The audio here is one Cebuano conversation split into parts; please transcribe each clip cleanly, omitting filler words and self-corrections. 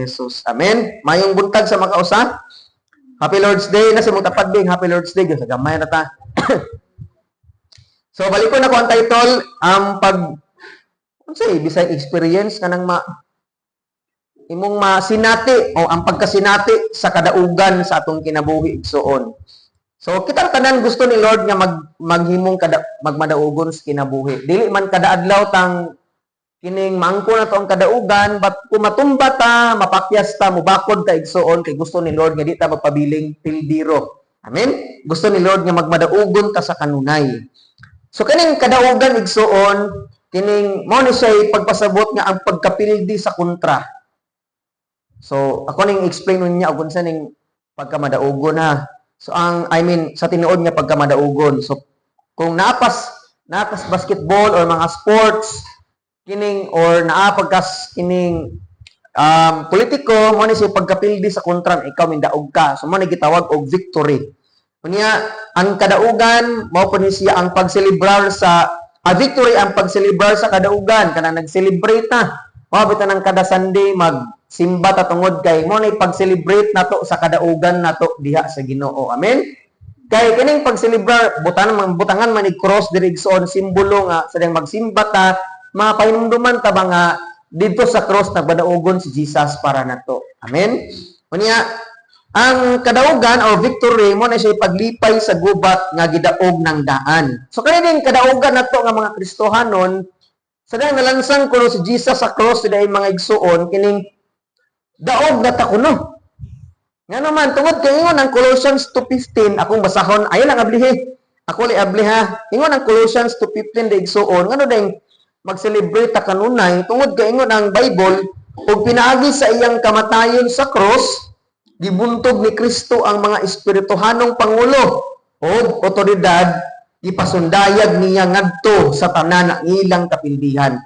Jesus. Amen. Mayong buntag sa makausa. Happy Lord's Day na sa mong tapad ding. Happy Lord's Day sa gamay na ta. So balik ko na ko ang title, ang pag unsay bisay experience kanang ma imong masinati o ang pagkasinati sa kadaugan sa atong kinabuhi, igsuon. So kita tanan gusto ni Lord nga maghimong kada magmadaugon sa kinabuhi. Dili man kada adlaw tang kining mangko na to ang kadaugan, but kung matumba ta, mapakyas ta, mubakod ta, igsuon, kay gusto ni Lord nga di ta magpabiling pildiro. Amen? Gusto ni Lord nga magmadaugon ta sa kanunay. So kining kadaugan, igsuon, kining mao ni siya pagpasabot nga ang pagkapildi sa kontra. So ako ning explain niya og unsa ning pagkamadaugon ha. So ang, I mean, sa tinuod nga pagkamadaugon. So kung napas basketball or mga sports kining or naa pagkas kining politiko, mo ni siya pagkapildi sa kontra, ikaw mindaog ka. So mo ni gitawag og victory. Unya, ang kadaugan mao po ni siya ang pagselebrar sa a victory, ang pagselebrar sa kadaugan, kanang nag-celebrate na. Mao bitaw nang kada Sunday magsimba ta tungod kay mo ni pag-celebrate nato sa kadaugan nato diha sa Ginoo. Amen. Kay kining pag-celebrar, butan man butangan man ni cross diri, igsoon, simbolo nga sa diyang magsimba ta, mapahinumduman ta ba nga didto sa cross nagpadaugon si Jesus para nato. Amen. Unya, ang kadaugan or victory mo na siya paglipay sa gubat nga gidaog ng daan. So kani din kadaugan nato nga mga Kristohanon sa dayang nalansang kuno si Jesus sa cross dahil, mga igsuon, kining daog na ta kuno. Nga naman, tungod kay ingon ang Colossians 2:15, akong basahon, ayo lang ablihi. Ako li abli ha. Ingon ang Colossians 2:15 da, igsuon, ngano ding mag-celebrate ta kanunay? Tungod kay ingon ang Bible, ug pinaagi sa iyang kamatayon sa cross, gibuntog ni Kristo ang mga espirituhanong pangulo o otoridad, gipasundayag niya ngadto sa tanan ang ilang kapildihan.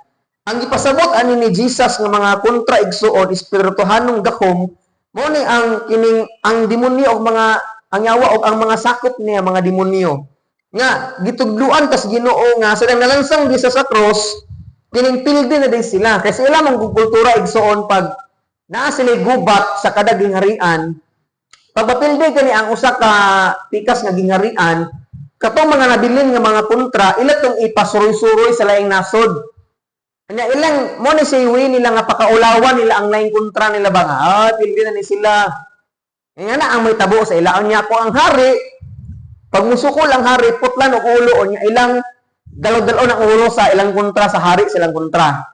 Ang gipasabot ani ni Jesus nga mga kontra, igsuon, espirituhanong gahom, mo ni ang kining ang demonyo og mga ang yawa og ang mga sakop niya mga demonyo nga gitudluan tas Ginoo nga sa nalansang di sa cross, kining pildi na din sila kasi ila mong kultura, igsuon, pag naa sila gubat sa kada gingharian, pag mapildi kani ang usa ka pikas nga gingharian, katong mga nabilin nga mga kontra ila tong ipasuroy-suroy sa laing nasod. Anya ilang mo ni say way nila nga pakaulawan nila ang laing kontra nila ba nga pildi na ni sila. Nga na ang may tabo sa ilaon niya ko ang hari, pag musukol ang hari, putlan og ulo niya, ilang dalo-dalo ng ulo sa ilang kontra, sa hari silang kontra.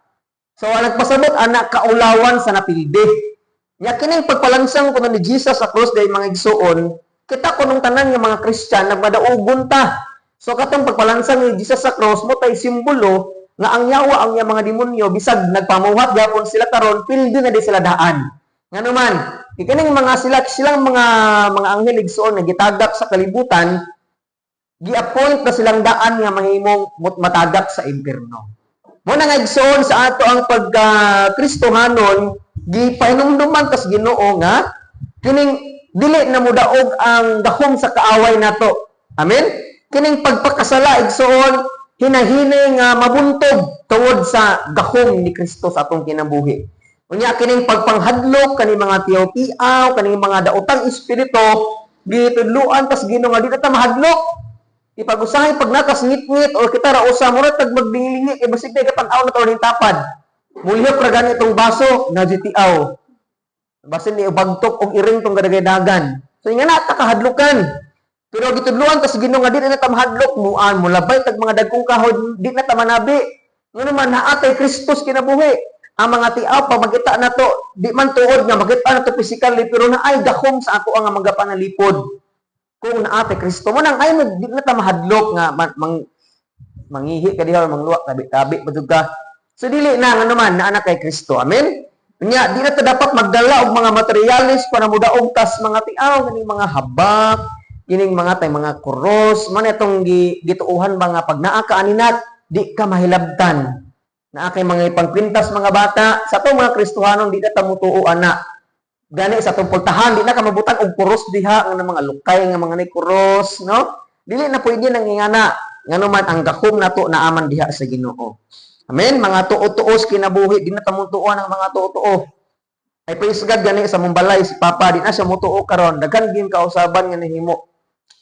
So ang nagpasabot ana kaulawan sa napildi. Nya kining pagpalansang kuno ni Jesus sa cross dahil, mga igsuon, kita kunong tanan nga mga Christian nagmadaugon ta. So katong pagpalansang ni Jesus sa cross mo tay simbolo nga ang yawa, ang iya mga demonyo, bisag nagpamuhat gapon sila karon, pildi na di sila daan. Ngano man, kining mga sila silang mga anghel, igsuon, nga gitagak sa kalibutan, gi-appoint na silang daan nga mahimong matagak sa impierno. Mo na nga, igsoon, sa ato ang pagka Kristohanon, gipahinumduman tas Ginoo nga kining dili na modaog ang gahom sa kaaway nato. Amen. Kining pagpakasala, igsuon, hinahinay nga mabuntog tungod sa gahom ni Kristo sa atong kinabuhi. Unya kining pagpanghadlok kani mga tiyaw-tiaw, kaning mga daotang espiritu, gitudluan tas Ginoo nga di na ta mahadlok. Ipag-usahay pag nakas ngit-ngit or kita ra usa mura tag magdinglingi kay basig kay katan-aw na to ning tapad. Mulihok ra gani itong baso na GTO. Basin ni bagtok og iring tong gadagay-dagan. So nga na ta kahadlukan. Pero gitudluan tas Ginoo nga di na ta mahadlok, muan mulabay tag mga dagkong kahoy, di na ta manabi. Ngano man, naa kay Kristus kinabuhi. Ang mga tiaw pa makita nato, di man tuod nga makita nato physically, pero naay gahom sa ako ang magapanalipod kung naa kay Kristo mo nang ay di na ta mahadlok nga mangihi ka diha or mangluwa, tabi-tabi pa jud ka. So dili na, ngano man, naa na kay Kristo. Amen. Nya di na ta dapat magdala og mga materialis para mudaog tas mga tiaw, kaning mga habak, kining mga tay mga kuros man itong gituuhan ba nga pag naa ka aninat di ka mahilabtan. Naa kay mga ipangpintas mga bata sa atong mga Kristohanon, di na ta mutuo ana. Gani sa atong pultahan, di na ka mabutang og kuros diha nga mga lukay nga mga ni kuros, no? Dili na pwede nang ingana, ngano man, ang gahom nato naaman diha sa Ginoo. Amen. Mga tuo-tuos kinabuhi, di na ta mutuo ang mga tuo-tuo. Ay, praise God gani sa mong balay si Papa, di na siya mutuo karon. Daghan gyud kausaban nga nahimo.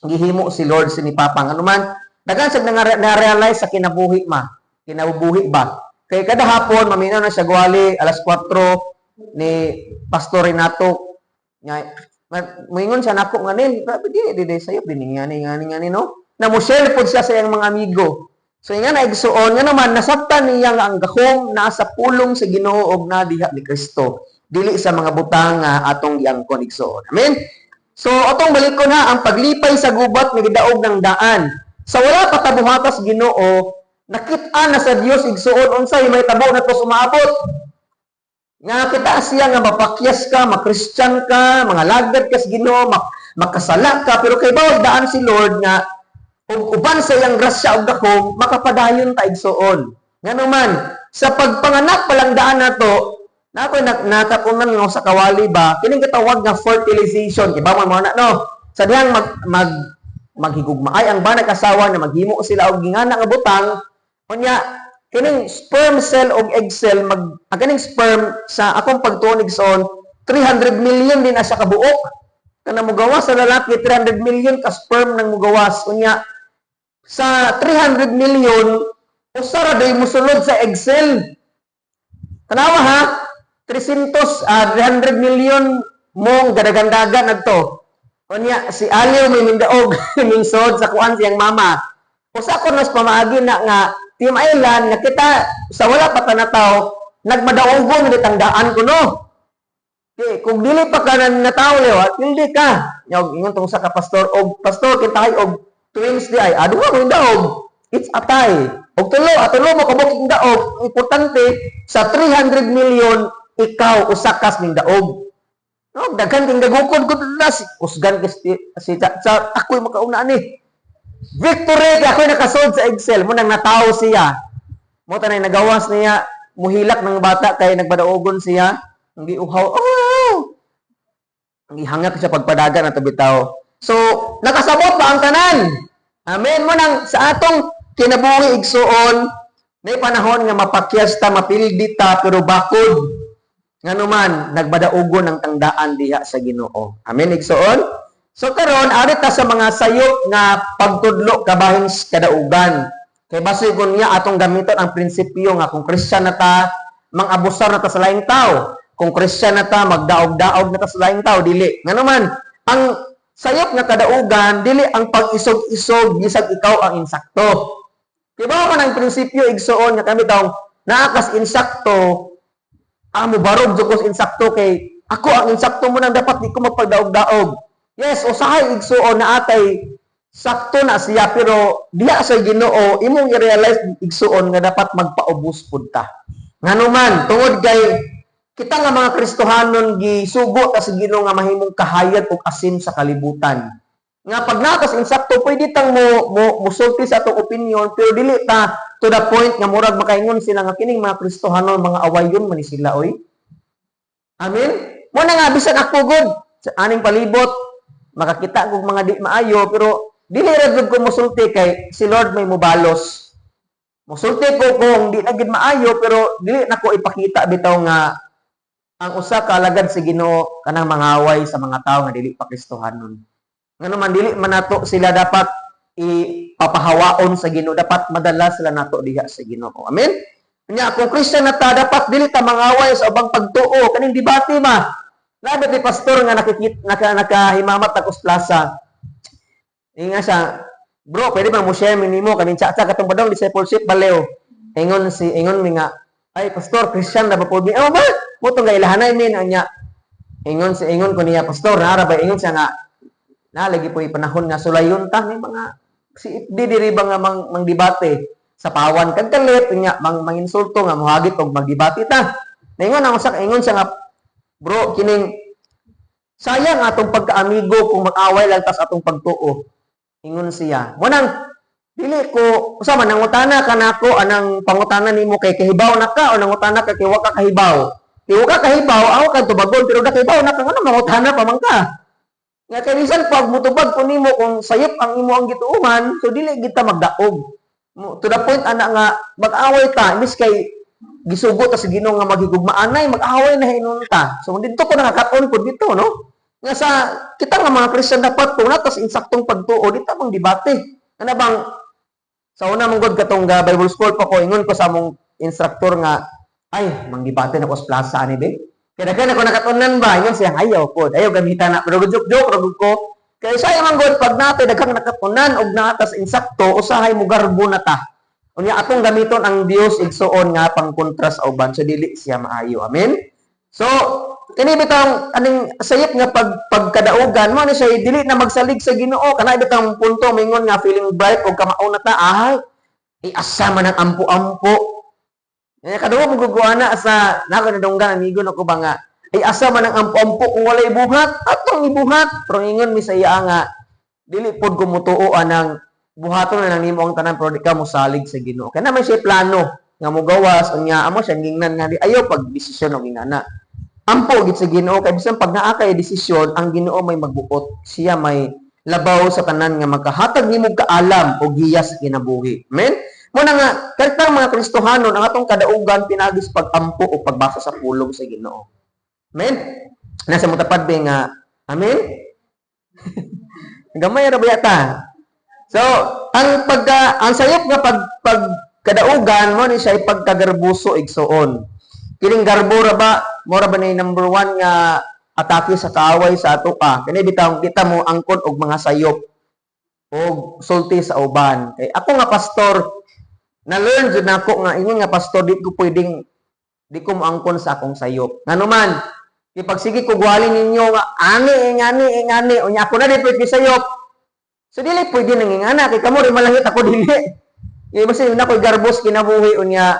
Gihimo si Lord si ni Papa. Ngano man, daghan sad na-realize sa kinabuhi ma. Kinabuhi ba? Kay kada hapon maminaw na siya gwali alas 4 ni Pastor Renato. Nga moingon siya nako nga nil, grabe di di di sayop din ngani ngani ngani, no. Na mo share pod siya sa iyang mga amigo. So nga na, igsuon, nga naman nasabtan niya nga ang gahom naa sa pulong sa Ginoo og naa diha ni Kristo, dili sa mga butang nga atong giangkon, igsuon. Amen. So atong balikon ha, ang paglipay sa gubat nga gidaog ng daan. Sa wala pa ta buhatas Ginoo, nakit-an na sa Dios, igsuon, unsay may tabo na to sumaabot. Nga kita siya nga mapakyas ka, makristiyan ka, mga lagad ka sa Ginoo, makasala ka, pero kay bawag daan si Lord nga ug uban sa iyang grasya ug gahom, makapadayon ta, igsuon. Nga naman, sa pagpanganak pa lang daan nato, na ako nakapunan nga sa kawali ba, kining katawag nga fertilization, iba man mo na, no? Sa dihang mag, mag maghigugma ay ang banag asawa na maghimo sila og gingana nga butang, unya kining sperm cell og egg cell mag ang kining sperm, sa akong pagtuon, igsoon, 300 million din na siya kabuok. Kana mugawas sa lalaki, 300 million ka sperm nang mugawas. Unya sa 300 million, usa ra day mosulod sa egg cell. Tanawa ha, 300 300 million mong gadagandagan nagto. Unya si Aliw may mindaog mingsod sa kuan siyang mama. Usa ko nas pamaagi na nga Team Island nga kita sa wala pa tanataw nagmadaogon nga ditang daan ko, no. Okay, kung dili pa ka na nataw lewa, hindi ka. Nyog ingon tong sa ka pastor og pastor kintahay og twins di ay adu mo daog. It's a tie. Og tulo, atulo mo kabuk ing daog. Importante sa 300 million, ikaw usa kas ning daog. No, daghan king gagukod ko na si kusgan kay si sa ako'y makauna ni. Victory kay ako'y nakasod sa egg cell mo nang natawo siya. Mo tanay nagawas niya, muhilak ng bata kay nagpadaogon siya. Ang giuhaw. Oh! Ang gihangak siya pagpadagan na bitaw. So, nakasabot ba ang tanan? Amen mo nang sa atong kinabuhi, igsuon, may panahon nga mapakyas ta, mapildi ta, pero bakod. Nganuman, nagbadaugon ang tangdaan diha sa Ginoo. Amen, igsuon? So karon ari ta sa mga sayop nga pagtudlo kabahin sa kadaugan. Kay base kun niya atong gamiton ang prinsipyo nga kung Christian na ta, mang-abusar na ta sa laing tao. Kung Christian na ta, magdaog-daog na ta sa laing tao, dili. Ngano man, ang sayop nga kadaugan dili ang pag-isog-isog bisag ikaw ang insakto. Diba man ang prinsipyo, igsuon, nga kami taong naakas insakto, amo barog jud ko sa insakto kay ako ang insakto mo nang dapat di ko magpagdaog-daog. Yes, usahay, igsuon, na atay sakto na siya, pero diha sa Ginoo imong i-realize, igsuon, nga dapat magpaubos pud ta. Ngano man, tungod kay kita nga mga Kristohanon gisugo ta sa Ginoo nga mahimong kahayag ug asin sa kalibutan. Nga pag nakas insakto, pwede tang mo mo musulti sa atong opinion, pero dili ta to the point nga murag makaingon sila nga kining mga Kristohanon mga awayon man ni sila oy. Amen. Mo na nga bisan ako gud sa aning palibot makakita kog mga di maayo, pero dili ra gud ko musulti kay si Lord may mubalos. Musulti ko kung di na gid maayo, pero dili na ko ipakita bitaw nga ang usa ka alagad sa Ginoo kanang mangaway sa mga tawo nga dili pa Kristohanon. Ngano man, dili man nato sila dapat ipapahawaon sa Ginoo, dapat madala sila nato diha sa Ginoo. Amen. Nya kung Christian na ta, dapat dili ta mangaway sa ubang pagtuo, kaning debate ma. Labi ni pastor nga nakikit nakahimamat ako sa plaza. Inga siya, "Bro, pwede ba mo share mi nimo kaning tsa katong badong discipleship balew?" Ingon si ingon mi nga, "Ay pastor, Christian na ba po mi?" "Oh ba? Mo tong gailahanay mi nya." Ingon si ingon ko niya, "Pastor, nara ba?" Ingon siya nga nalagi po panahon nga sulayon ta may mga si di diri ba nga mang debate sa pawan kag kalit nya mang manginsulto nga mohagit og magdebate ta. Ingon ang usa, ingon siya nga, "Bro, kining sayang atong pagkaamigo kung mag-away lang tas atong pagtuo." Ingon siya. Mo nang dili ko usa man nangutana ka nako, anang pangutana nimo kay kahibaw na ka o nangutana ka kay wa ka kahibaw. Kay wa ka kahibaw, ako kay tubagon, pero da kahibaw na ka, ngano mangutana pa man ka? Nga kay bisan pag mutubag ko nimo kung sayop ang imo ang gituohan, so dili gid ta magdaog. To the point ana nga mag-away ta, imbis kay Gisugo ta sa Ginoo nga maghigugmaanay, mag-away na hinuon ta. So didto ko nakakaton pud dito, no? Nga sa kita nga mga Christian, dapat kung naa ta sa insaktong pagtuo, di ta mang debate. Ano bang sa una mong god katong ga Bible school pa ko, ingon ko sa among instructor nga, "Ay, manggibate na ko sa plaza ani be." Kaya kaya ko nakatunan ba, ingon siya, "Ayaw po, ayaw gamitan na." Pero joke joke ra ko. Kaya saya man god pag natay daghang nakatunan og naa ta sa insakto, usahay mo garbo na ta. Unya atong gamiton ang Dios, igsuon, nga pangkontra sa uban, so dili siya maayo. Amen. So kini bitang aning sayop nga pagkadaugan mo ni siya, dili na magsalig sa Ginoo. Kana bitang punto mingon nga feeling bright og kamao na ta, ay asa man ang ampo-ampo. Eh, kaduwa mo guguana sa nako nadunggan amigo nako ba nga, "Ay, asa man ang ampo-ampo kung walay buhat?" Atong ibuhat, pero ingon mi sa iya nga dili pod ko mutuo anang buhaton na lang nimo ang tanan pero di ka mosalig sa Ginoo. Kaya naman siya plano nga mogawas, unya amo siya gingnan nga di ayo pag desisyon og ingana. Ampo gid sa Ginoo kay bisan pag naa kay desisyon, ang Ginoo may magbuot. Siya may labaw sa tanan nga makahatag nimo kaalam o giya sa kinabuhi. Amen. Mo na nga kahit mga Kristohanon, ang atong kadaugan pinagi sa pag-ampo o pagbasa sa pulong sa Ginoo. Amen. Nasa mo tapad be nga amen. Gamay ra ba yata? So, ang sayop nga pagkadaugan mo ni siya ay pagkagarbuso, igsuon. Kining garbo ra ba, mo ra ba ni number one nga atake sa kaaway sa ato pa. Kani bitaw kita mo angkon og mga sayop og sulti sa uban. Kay ako nga pastor, na learn jud nako nga ingon nga pastor, di ko pwedeng di ko moangkon sa akong sayop. Ngano man, kay pag sige ko gwali ninyo nga ani ngani ngani, unya ako na di pwede sayop. So dili pwede nang ingana kay kamo rin malangit, ako dili. Kay basta na ko'y garbos kinabuhi, unya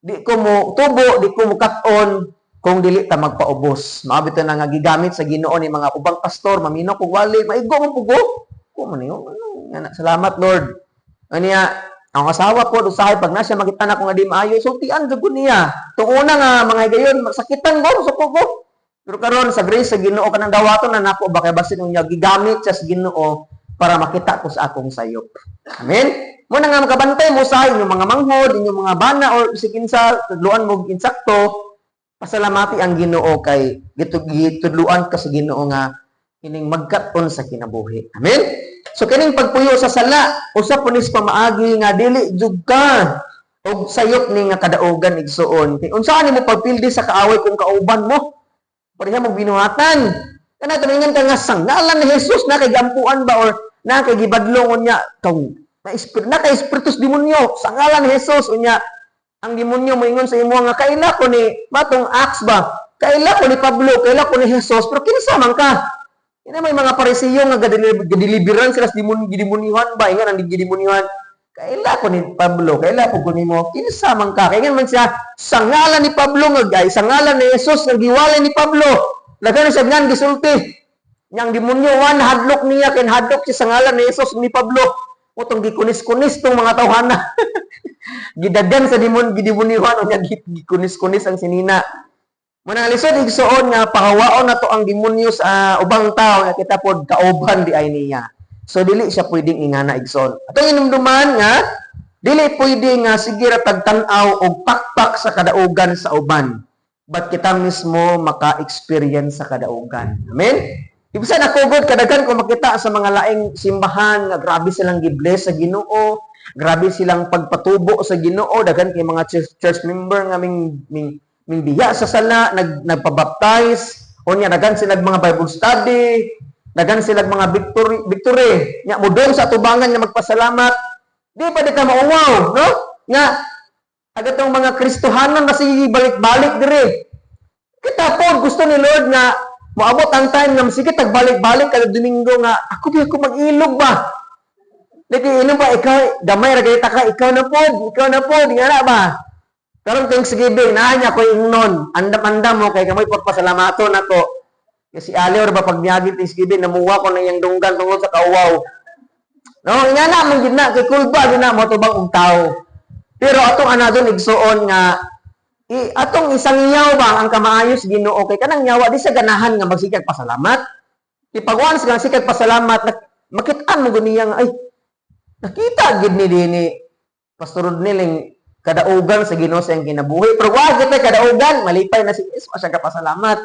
di ko mo tubo, di ko mo kat-on kung dili ta magpaubos. Maabit na nga gigamit sa Ginoo ni mga ubang pastor, mamino ko wali, maigo man pugo. Ko man niyo. Ano, salamat, Lord. Aniya, ang asawa ko usahay pag na siya makita na ko nga di maayo, sultian jud ko niya. Tung una nga mga higayon sakitan ko, suko ko. Pero karon sa grace sa Ginoo, kanang dawaton na nako ba kay basin unya gigamit siya sa Ginoo para makita ko sa akong sayop. Amen. Mo na nga makabantay mo sa inyong mga manghod, inyong mga bana or bisag kinsa tudluan mo insakto, pasalamati ang Ginoo kay gitudluan ka sa Ginoo nga kining magkat-on sa kinabuhi. Amen. So kining pagpuyo sa sala, usa po ni sa pamaagi nga dili jud ka og sayop ni nga kadaugan, igsuon. Kay unsa nimo pagpildi sa kaaway kung kauban mo? Pareha mo binuhatan. Kana tumingan ka nga sa ngalan ni Jesus na kay gampuan ba or na kay gibadlong, unya kung na espiritu na kay espiritus demonyo sa ngalan ni Jesus, unya ang demonyo moingon sa imo nga kaila ko ni matong Acts ba, kaila ko ni Pablo, kaila ko ni Jesus, pero kinsa man ka? Ina may mga Parisiyo nga gadeliveran sila sa demon, gidemonyohan ba, ingon ang gidemonyohan, "Kaila ko ni Pablo, kaila ko nimo, kinsa man ka?" Kay man siya sa ngalan ni Pablo nga ay sa ngalan ni Jesus nga giwalay ni Pablo. Laghan siya ngan gisulti. Yang demonyo wan hadlok niya kay hadlok siya sa ngalan ni Jesus ni Pablo. Utong gikunis-kunis tong mga tawhana. Gidagan sa demon, gidemonyohan, unya gikunis-kunis ang sinina. Muna lisod, igsuon, nga pahawaon na to ang demonyo sa ubang tao nga kita pod kauban di ay niya. So dili siya pwedeng ingana, igsoon. Atong inumduman nga dili pwede nga sige ra tagtan-aw og pakpak sa kadaugan sa uban. But kita mismo maka-experience sa kadaugan. Amen? Ibig na kugod kadaghan ko makita sa mga laing simbahan nga grabe silang gibless sa Ginoo, grabe silang pagpatubo sa Ginoo, daghan kay mga church member nga ming biya sa sala, nagpabaptize, unya daghan sila mga Bible study, daghan sila mga victory victory. Nya mudong sa tubangan nga magpasalamat. Di pa di ka mauwaw, no? Nga agatong mga Kristohanon na sige balik-balik dire. Kita po gusto ni Lord nga moabot ang time nga sige tagbalik-balik kada Domingo nga ako di ako mag-ilog ba. Lagi ino ba ikaw gamay ra kay ka, ikaw na pod, ikaw na pod nga na ba. Karon Thanksgiving naa niya ko ingnon, andam-andam mo kay kamoy pagpasalamaton nako. Kasi Ali or ba pag miagi Thanksgiving namuwa ko na iyang dunggan tungod sa kauwaw. No, nga na man gid na kay kulba gid na mo tubang og tao. Pero atong anadon, igsuon, nga atong isang yaw ba ang kamaayos Ginoo kay kanang yawa di sa ganahan nga magsikag pasalamat. Kay pag once nga sikag pasalamat, makitaan mo guniya nga ay nakita gid ni dinhi Pastor Rodneling. Kadaugan sa Ginoo sa iyang kinabuhi. Pero wa kita kadaugan, malipay na si Jesus, siya kapasalamat.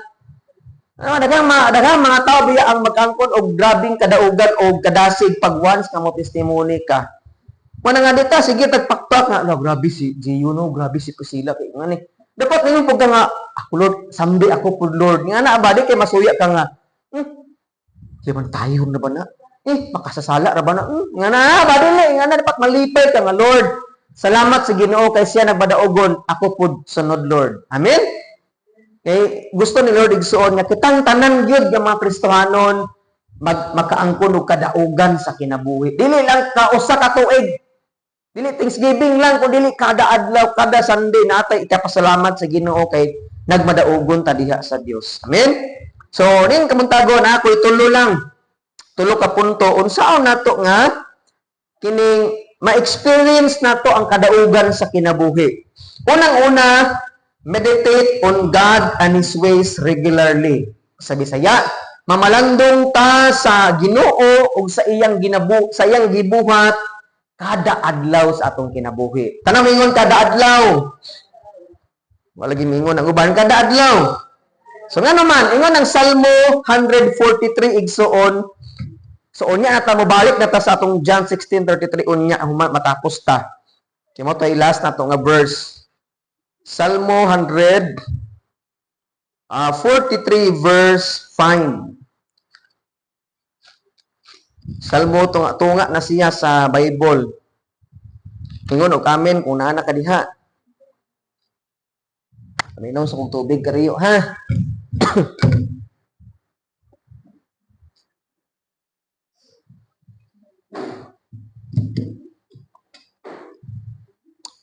Ano, daghang mga tao biya ang mag-angkon og grabing kadaugan og kadasig pag once nga mo testimony ka. Wala nga dita, sige tagpakpak nga, "No, grabe si Gio, no, grabe si Priscilla kay nga ni." Dapat ninyo pud ka nga, "Ako Lord, samdi ako pud Lord." Nga na ba di kay masuya ka nga. Di man tayo na ba na? Eh, makasasala ra ba na? Nga na, ba dili, nga na dapat malipay ka nga, "Lord. Salamat sa Ginoo kay siya nagbadaogon, ako pud sunod Lord." Amen? Kay gusto ni Lord, igsuon, nga kitang tanan gyud nga mga Kristohanon makaangkon og kadaugan sa kinabuhi. Dili lang ka usa ka tuig. Dili Thanksgiving lang kun dili kada adlaw, kada Sunday natay ikapasalamat sa Ginoo kay nagmadaugon ta diha sa Dios. Amen. So ning kamuntagon ako tulo lang. Tulo ka punto unsaon nato nga kining ma-experience nato ang kadaugan sa kinabuhi. Unang-una, meditate on God and His ways regularly. Sa Bisaya, mamalandong ta sa Ginoo ug sa iyang gibuhat kada adlaw sa atong kinabuhi. Tanang mingon, "Kada adlaw." Wala gi mingon ang uban, "Kada adlaw." So nga naman, ingon ang Salmo 143, igsuon. So unya na ta, mobalik na ta sa atong John 16:33 unya human matapos ta. Kay mo tay last na to nga verse. Salmo 143 verse 5. Salmo, tunga, tunga na siya sa Bible. Ingon og amen kung naa na ka diha. Paminom sa kong tubig kariyo ha.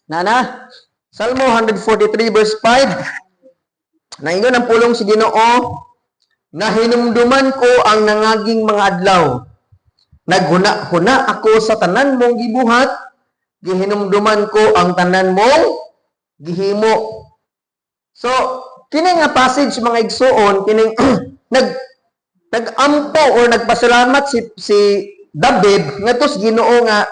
Nana, Salmo 143 verse 5. Naingon ang pulong si Ginoo, "Nahinumduman ko ang nangaging mga adlaw. Naghuna-huna ako sa tanan mong gibuhat, gihinumduman ko ang tanan mong gihimo." So, kini nga passage, mga igsuon, kining nag-ampo or nagpasalamat si David ngadto sa Ginoo nga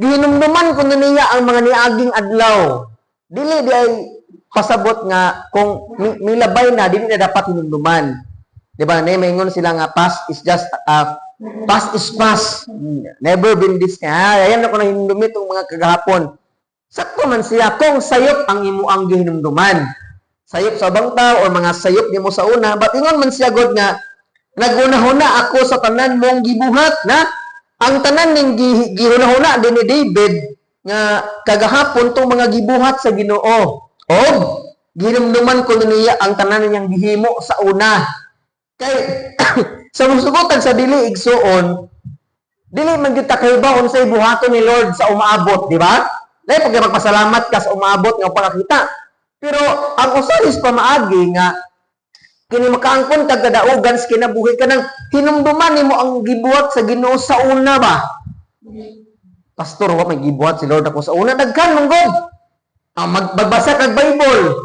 gihinumduman kuno niya ang mga niaging adlaw. Dili di ay pasabot nga kung milabay na, dili na dapat hinumduman. Di ba? Na maingon sila nga past is just past is past. Never been this. Ah, ayan ako na hinumdumi itong mga kagahapon. Sakto man siya kung sayop ang imo ang gihinumduman. Sayop sa ubang tao or mga sayop nimo sa una, but ingon man siya god nga naghuna-huna ako sa tanan mong gibuhat, na ang tanan ning gihuna-huna din ni David nga kagahapon tong mga gibuhat sa Ginoo. Og gihinumduman ko niya ang tanan niyang gihimo sa una. Kay sa musugotan sa dili, igsuon, dili man gyud ta kahibaw unsay buhaton ni Lord sa umaabot, di ba? Dahil pag magpasalamat ka sa umaabot nga pagkakita. Pero ang usa is pamaagi nga kini makaangkon kag kadaugan sa kinabuhi ka nang hinumduman nimo ang gibuhat sa Ginoo sa una ba. "Pastor, wa may gibuhat si Lord ako sa una." Daghan man gud. Ang magbasa kag Bible,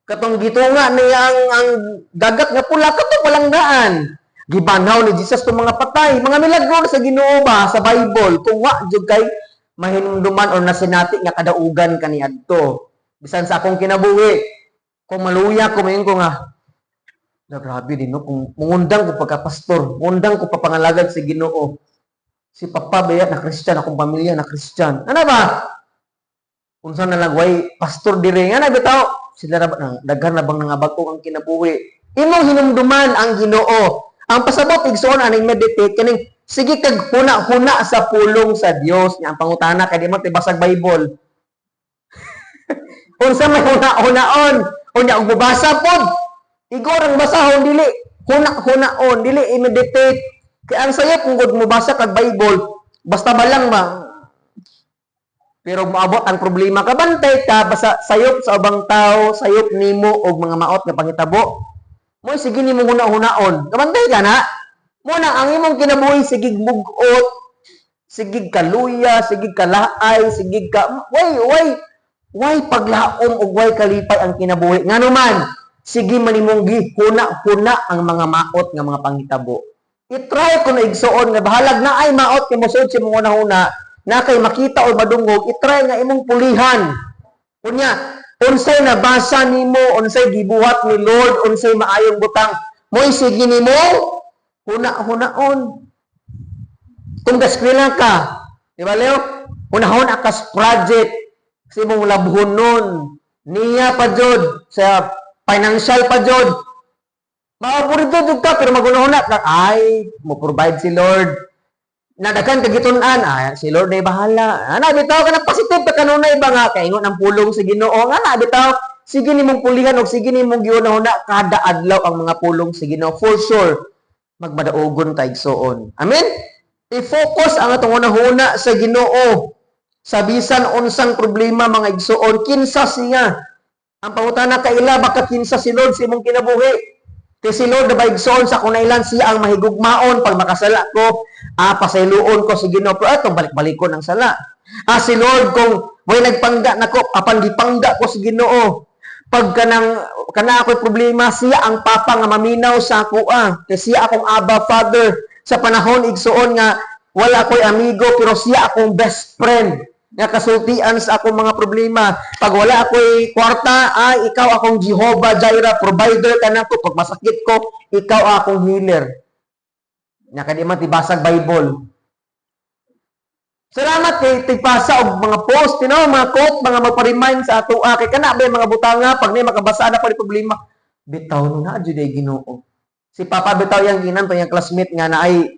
katong gitunga niya ang Dagat nga Pula, kato walang daan. Gibanhaw ni Jesus tong mga patay, mga milagro sa Ginoo ba sa Bible, kung wa jud kay mahinumduman or nasinati nga kadaugan kaniadto. Bisan sa akong kinabuhi, kung maluya ko, mayon ko nga, "Na grabe din no, kung mungundang ko pagka-pastor, mungundang ko papangalagad sa Ginoo. Si Papa baya na Christian, akong pamilya na Christian." Ano ba? Unsa na lang way pastor dire nga na bitaw sila ra ba na daghan na bang nangabag-o ang kinabuhi. Imong hinumduman ang Ginoo. Ang pasabot, igsuon, aning meditate kaning sige kag huna-huna sa pulong sa Dios. Nya ang pangutana kay di mo tibasag Bible. Unsa may huna-hunaon? Unya og mobasa pod. Igor ang basahon, dili huna-hunaon, dili i-meditate. Kay ang sayop kung gud mobasa kag Bible, basta ba lang ba. Pero moabot ang problema, kabantay ka basta sayop sa ubang tao, sayop nimo og mga maot nga pangitabo. Mo sige nimo huna-hunaon. Kabantay ka na. Mo na ang imong kinabuhi sige mugot, sige kaluya, sige kalaay, sige ka way way paglaom ug way kalipay ang kinabuhi. Ngano man, sige man imong gihuna-huna ang mga maot nga mga panghitabo. I-try ko na, igsuon, nga bahalag na ay maot kay mosud sa imong huna-huna na kay makita o madungog, i-try nga imong pulihan. Unya, unsay nabasa nimo, unsay gibuhat ni Lord, unsay maayong butang, mo'y sige nimo huna-hunaon. Kung gaskwela ka, di ba, Leo? Hunahuna ka sa project, sa imong labhonon, niya pa jud, sa financial pa jud. Maaburido jud ka, pero maghunahuna ka, ay, mo provide si Lord. Nadaghan ka gitun-an, ay, si Lord ay bahala. Ana, bitaw ka na positive ka kanunay ba nga, kay ingon ang pulong sa Ginoo. Nga na, bitaw, sige nimong pulihan og sige nimong gihuna-huna kada adlaw ang mga pulong sa Ginoo. For sure, magmadaugon ta, igsuon. Amen? I-focus ang atong hunahuna sa Ginoo. Sa bisan unsang problema, mga igsuon, kinsa siya? Ang pangutana, kaila ba ka kinsa si Lord sa imong kinabuhi? Kay si Lord na ba, igsuon, sa kunailan siya ang mahigugmaon. Pag makasala ko, pasayloon ko si Ginoo, pero atong balik-balikon ang sala. Si Lord, kung may nagpangga nako, apan gipangga ko si Ginoo. Pag kanang kana ako'y problema, siya ang papa nga maminaw sa ako ah. Kay siya akong Abba Father. Sa panahon, igsuon, nga wala ko'y amigo, pero siya akong best friend nga kasultian sa akong mga problema. Pag wala ako'y kwarta, ay, ikaw akong Jehovah Jireh, provider ka nako. Pag masakit ko, ikaw akong healer. Nya kadi man tibasag Bible. Salamat kay tigpasa og mga post, mga quote, mga magpa-remind sa ato. Kay kana ba yung mga butanga pag ni makabasa na pa ni problema. Bitaw no na jud ay Ginoo. Si Papa bitaw yang ginan to yang classmate nga naay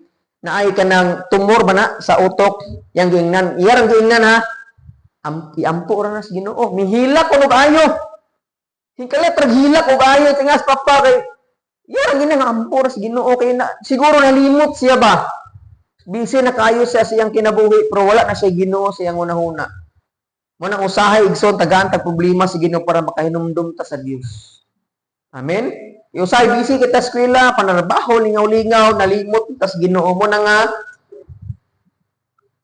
kanang tumor ba na sa utok yang giingnan. Iya rang giingnan ha. Iampo ra na sa Ginoo. Mihilak ko og ayo. Hingkalit rag hilak og ayo tingas Papa kay iya rang ginan nga ampo ra sa Ginoo kay na, siguro nalimot siya ba. Busy na kayo siya sa iyang kinabuhi pero wala na siya Ginoo sa iyang hunahuna. Mo nang usahay, igsoon, tagaan tag problema sa Ginoo para makahinumdum ta sa Dios. Amen. Usahay busy kita sa eskwela, panarbaho, lingaw-lingaw, nalimot ta sa Ginoo mo na nga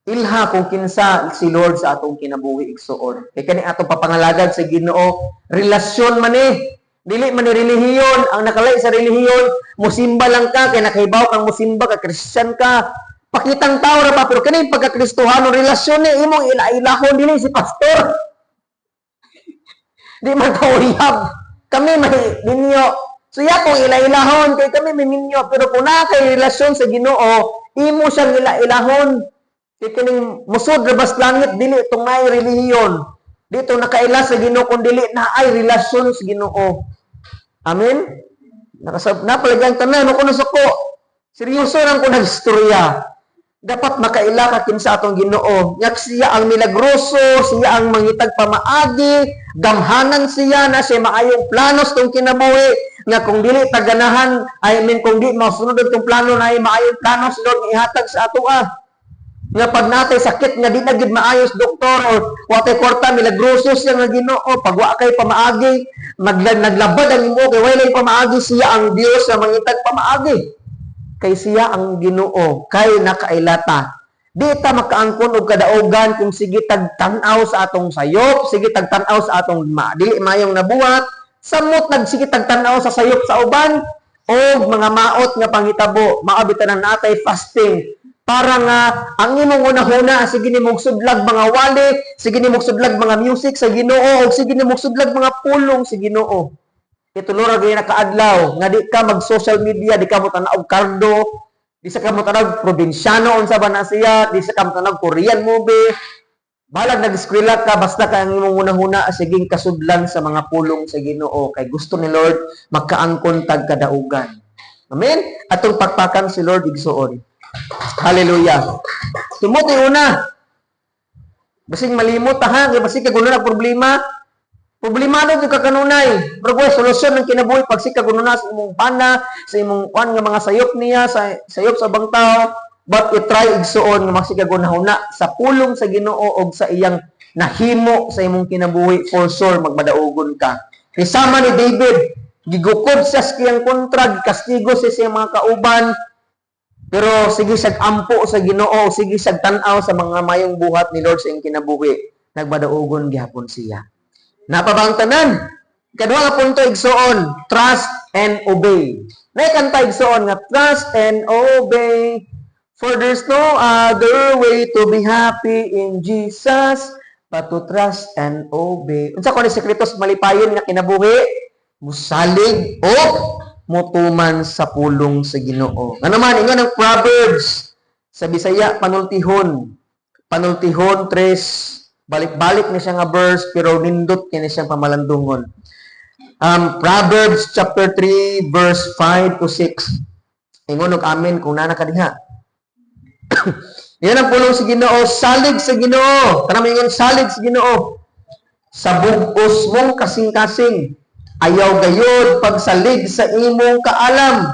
ilha kung kinsa si Lord sa atong kinabuhi, igsuon. Kay kani atong papangalagad sa Ginoo, relasyon man eh. Dili man ni relihiyon, ang nakalay sa relihiyon, musimba lang ka kay nakahibaw kang musimba ka, Christian ka. Pakitang tao ra pa, pero kani pagka-Kristohano, relasyon ni imong ila-ilahon, dili si pastor. Di man ka uyab. Kami may minyo. So iya kong ila-ilahon kay kami may minyo, pero kung naa kay relasyon sa Ginoo, imo siyang ila-ilahon. Kay kining musod ra bas langit dili itong naay relihiyon. Dito nakaila sa Ginoo kung dili naay relasyon sa Ginoo. Amen. Nakasab napalagyan tanan no kuno suko. Seryoso nang ko nagstorya. Dapat makaila ka kinsa atong Ginoo. Nya siya ang milagroso, siya ang mangitag pamaagi, gamhanan siya na siya maayong plano sa tong kinabuhi nga kung dili taganahan, I mean, kung di masunod itong plano na ay maayong plano sa Lord nga ihatag sa ato ah. Nga pag natay sakit nga di na gid maayos doktor or wa tay kwarta, milagroso siya nga Ginoo. Pag wa kay pamaagi, naglabad ang imo kay walay pamaagi, siya ang Dios nga mangitag pamaagi. Kay siya ang Ginoo, kay nakailata. Di ta makaangkon og kadaugan kung sige tag tan-aw sa atong sayop, sige tag tan-aw sa atong dili mayong nabuhat, samot nagsige tag tan-aw sa sayop sa uban o mga maot nga panghitabo. Mao bitaw nang natay fasting para nga ang imong hunahuna sige nimong sudlag mga wali, sige nimong sudlag mga music sa Ginoo og sige nimong sudlag mga pulong sa Ginoo. Itulo ra gyud nakaadlaw nga di ka mag social media, di ka mo tan-aw kardo, di sa ka mo tan-aw probinsyano, unsa ba na siya, di sa ka mo tan-aw Korean movie. Balag nag-eskwela ka, basta ka ang imong hunahuna sige kasudlan sa mga pulong sa Ginoo kay gusto ni Lord makaangkon tag kadaugan. Amen. Atong pakpakan si Lord, igsuon. Hallelujah. Tumuti una. Basing malimot ta ha, kay basing kaguno na problema. Problemado jud ka kanunay. Pero kung solusyon ng kinabuhi pag sika guno na sa imong pana, sa imong kuan nga mga sayop niya, sa sayop sa ubang tao, but i-try, igsuon, nga magsige gunahuna sa pulong sa Ginoo og sa iyang nahimo sa imong kinabuhi, for sure magmadaugon ka. Kay sama ni David, gigukod siya sa iyang kontra, gikastigo siya sa iyang mga kauban, pero sige siyag ampo sa Ginoo, sige siyag tan-aw sa mga mayong buhat ni Lord sa iyang kinabuhi, nagmadaugon gihapon siya. Napabang tanan. Kaduha nga punto, igsuon, trust and obey. Naay kanta, igsuon, nga "Trust and obey, for there's no other way to be happy in Jesus But to trust and obey. Unsa ko ni sekreto sa malipayon nga kinabuhi? Musalig o mutuman sa pulong sa Ginoo. Ano man ingon ang Proverbs sa Bisaya, Panultihon. Panultihon 3, balik-balik ni siya nga verse pero nindot kini siyang pamalandungon. Proverbs chapter 3 verse 5 to 6. Ingon og amen kung naa na ka diha. Yan ang pulong sa Ginoo, salig sa Ginoo. Kanang ingon, salig sa Ginoo. Sa bug-os mong kasing-kasing, ayaw gayod pagsalig sa imong kaalam.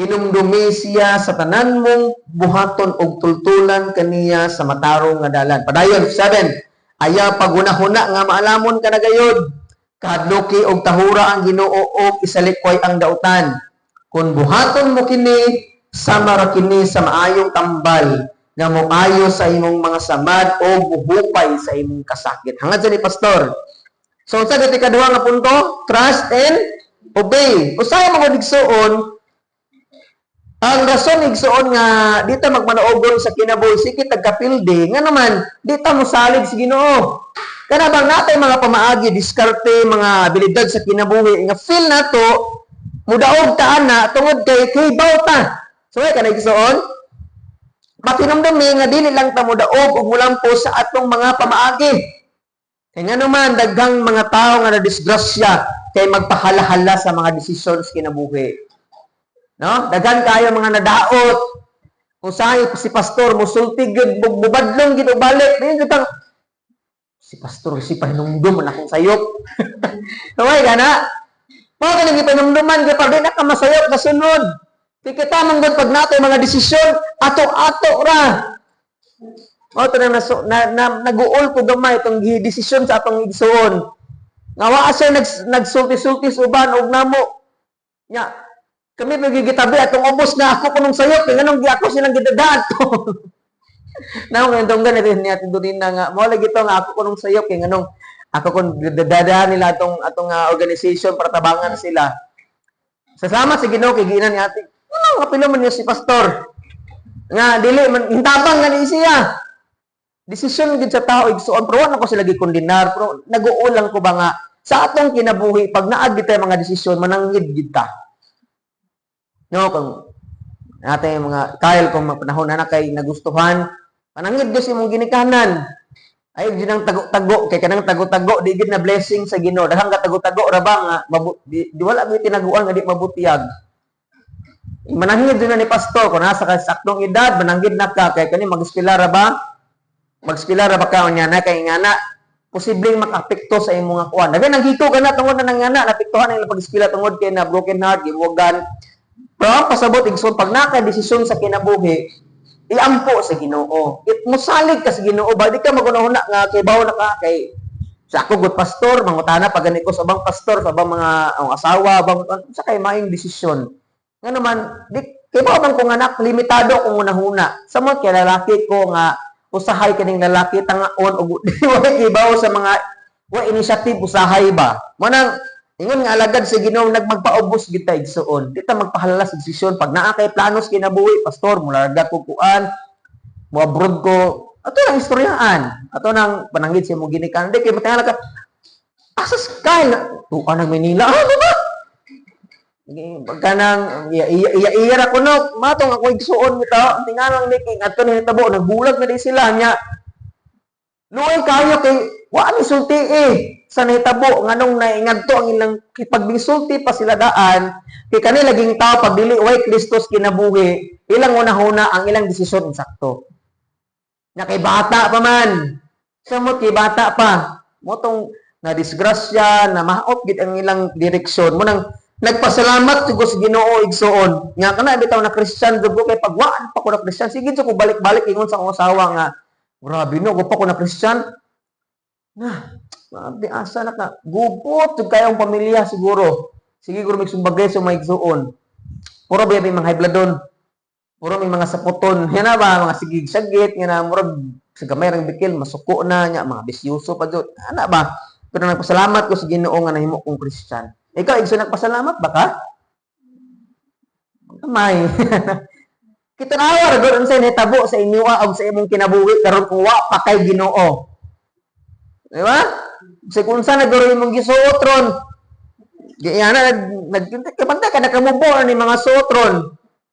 Hinumdumi siya sa tanan mong buhaton og tultulan kaniya sa matarong nga dalan. Padayon, 7. Ayaw paghuna-huna nga maalamon ka na gayod. Kahadluki og tahura ang Ginoo og isalikway ang dautan. Kung buhaton mo kini, sama ra kini sa maayong tambal nga moayo sa imong mga samad o muhupay sa imong kasakit. Hangad sa ni pastor. So, sa dati kaduha nga punto, trust and obey. Usahay mga igsuon, ang rason, igsuon, nga di ta magmanaogon sa kinabuhi, sige tagkapildi, nga naman, di ta mosalig sa Ginoo. Kana bang natay mga pamaagi, diskarte, mga abilidad sa kinabuhi, nga feel nato, mudaog ta ana, tungod kay kibaw ta. So, ay, kana, igsuon, makinumdumi nga dili lang ta modaog ug mulampo sa atong mga pamaagi. Kay nga naman, daghang mga tao nga nadisgrasya kay magpahalahala sa mga desisyon sa kinabuhi. No? Daghan kayo mga nadaot. Kung saan si pastor musulti gyud, mubadlong gyud og balik. Dayon gyud si pastor si pahinumdum man akong sayop. Kaway gana. Mao kaning gipanumduman kay para di na ka masayop sa sunod. Kay kita man gud, pag nato mga desisyon, ato-ato ra. Mao to na, na, na, naguol ko gamay itong desisyon sa atong igsuon. Nga wa siya nagsulti-sulti sa uban og namo. Nya, kami magigitabi atong ubos na ako kunong sayop, kay nganong gi ako silang gidadaan to. Naong nga donggan ito ni ating na nga mo lagi to nga ako kunong sayop, kay nganong ako kun gidadaan nila atong atong organization para tabangan sila. Salamat sa Ginoo kay giinan ni ate. Ano nga pila man niya si pastor? Nga dili man hintabang nga ni siya. Desisyon gid sa tao, igsuon, pero wala ko sila gikondenar, pero naguol lang ko ba nga sa atong kinabuhi, pag naag gid tayo mga desisyon, mananghid gid ta. No, kung natin mga Kyle, kung mga panahon na na kay nagustuhan, pananghid gyud sa imong ginikanan. Ay di nang tago-tago, kay kanang tago-tago di gid na blessing sa Ginoo. Daghang ka tago-tago ra ba nga di wala gyud tinaguan nga di mabutiyag. Mananghid din na ni pastor kung nasa ka saktong edad, mananghid na ka kay kani mag-eskwela ra ba? Mag-eskwela ra ba ka unya na kay nga na posibleng makaapekto sa imong nga kuan. Daghan nang hito ka na tungod na nang nga naapektuhan ang pag-eskwela tungod kay na broken heart, gibuwagan. Pero ang pasabot, igsoon, pag naka-desisyon sa kinabuhi, iampo sa Ginoo. It musalig ka sa Ginoo ba, di ka magunahuna nga kay bawo na ka kay sa ako good pastor, mangutana pag gani ko sa ubang pastor, sa ubang mga ang asawa, bang sa kay maayong desisyon. Nga naman, di kay ba man kung anak limitado kung hunahuna. Sa mo kay lalaki ko nga usahay kaning lalaki tangaon og di wala kibaw sa mga wa initiative usahay ba. Mo nang ingon nga alagad sa Ginoo, nagmagpaubos gid ta, igsuon. Di ta magpahalala sa desisyon pag naa kay planos kinabuhi, pastor, mularga ko kuan, mo abroad ko. Ato nang istoryaan. Ato nang pananghid sa imong ginikanan. Di kay matingala ka. Asas kay na tuka ng Manila. Ano ba? Pagka nang iya iya iya iya ra kuno, matong ako igsuon bitaw, ang tingalang ni kay ngadto ni tabo, nagbulag na di sila nya. Luoy kayo kay wa ni sulti eh sa nahitabo, nganong naingadto ang ilang kipagbisulti pa sila daan, kay kani laging tao, pag dili way Kristus kinabuhi, ilang una-una ang ilang desisyon insakto. Nya kay bata pa man. Samot kay bata pa. Motong na disgrasya, na maot gid ang ilang direksyon. Mo nang nagpasalamat ko sa Ginoo, igsuon. Nga kana bitaw na Christian jud ko, kay pag waan pa ko na Christian, sige jud ko balik-balik ingon sa akong asawa nga grabe no, pa ko na Christian. Na, grabe asa na ka. Gubot jud kayong pamilya siguro. Sige guro magsumbagay sa mga igsuon. Puro ba may mga high. Puro may mga saputon. Yan na ba, mga sigig sagit, nga na murag sa gamay rang bikil, masuko na nya, mga bisyuso pa jud. Ana ba? Pero nagpasalamat ko sa Ginoo nga nahimo kong Christian. Ikaw, igsoon, nagpasalamat ba ka? Kamay. Kita na ra gud unsay nahitabo sa inyo og sa imong kinabuhi karon kung wa pa kay Ginoo. Di ba? Sa kung saan nagaro imong gisuot ron. Di ana nag nag kabantay ka nakamubo ni mga suot ron.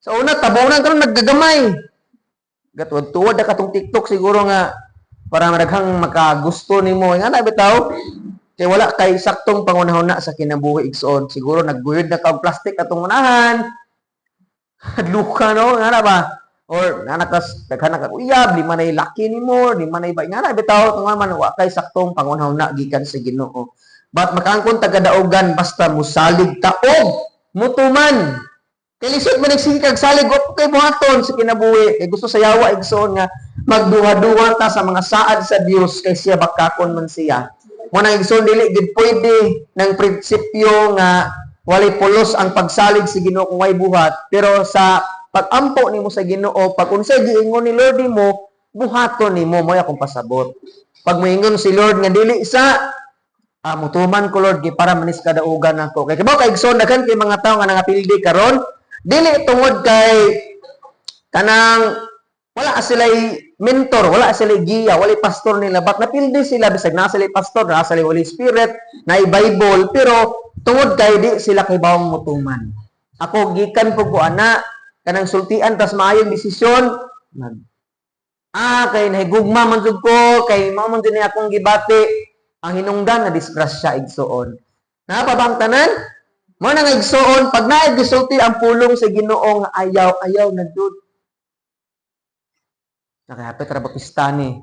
Sa una tabonan karon naggagamay. Gatuwad-tuwad na katong TikTok siguro nga para madaghang makagusto nimo. Nga na bitaw. Kay wala kay saktong pangunahuna sa kinabuhi, igsoon. Siguro nagguyod na ka og plastic atong unahan. Luka no, nga na ba? Or nanakas daghan na ka uyab, di man ay laki nimo, di man ay ba nga na bitaw tungod man wa kay saktong pangunahuna gikan sa Ginoo. But makaangkon tagadaugan basta musalig ta og mutuman. Kay lisod man nagsige kag salig o kay buhaton sa kinabuhi. Kay gusto sa yawa, igsoon, nga magduha-duha ta sa mga saad sa Dios kay siya bakakon man siya. Mo nang, igsoon, dili gid pwede ng prinsipyo nga walay pulos ang pagsalig sa Ginoo kung way buhat, pero sa pagampo nimo sa Ginoo, pag unsay giingon ni Lord nimo, buhaton nimo. Mo akong pasabot. Pag moingon si Lord nga dili sa mutuman ko, Lord, kay para manis kadaugan ako. Kay kibaw kay, igsoon, daghan kay mga tawo nga nangapildi karon dili tungod kay kanang wala sila'y mentor, wala sila'y giya, wala pastor nila. But napildi sila, bisag na sila'y pastor, na sila'y Holy Spirit, na Bible, pero tungod kay di sila kay bawang mutuman. Ako, gikan po ko ana, kanang sultian tas maayong desisyon, mag kay nahigugma man jud ko, kay mao man jud ni akong gibati, ang hinungdan na disgrasya, igsoon. Naa pa ba ang tanan? Mo na nga, igsoon, pag naay gisulti ang pulong sa Ginoo nga ayaw, ayaw na jud. Nakahapit ra Bautista ni.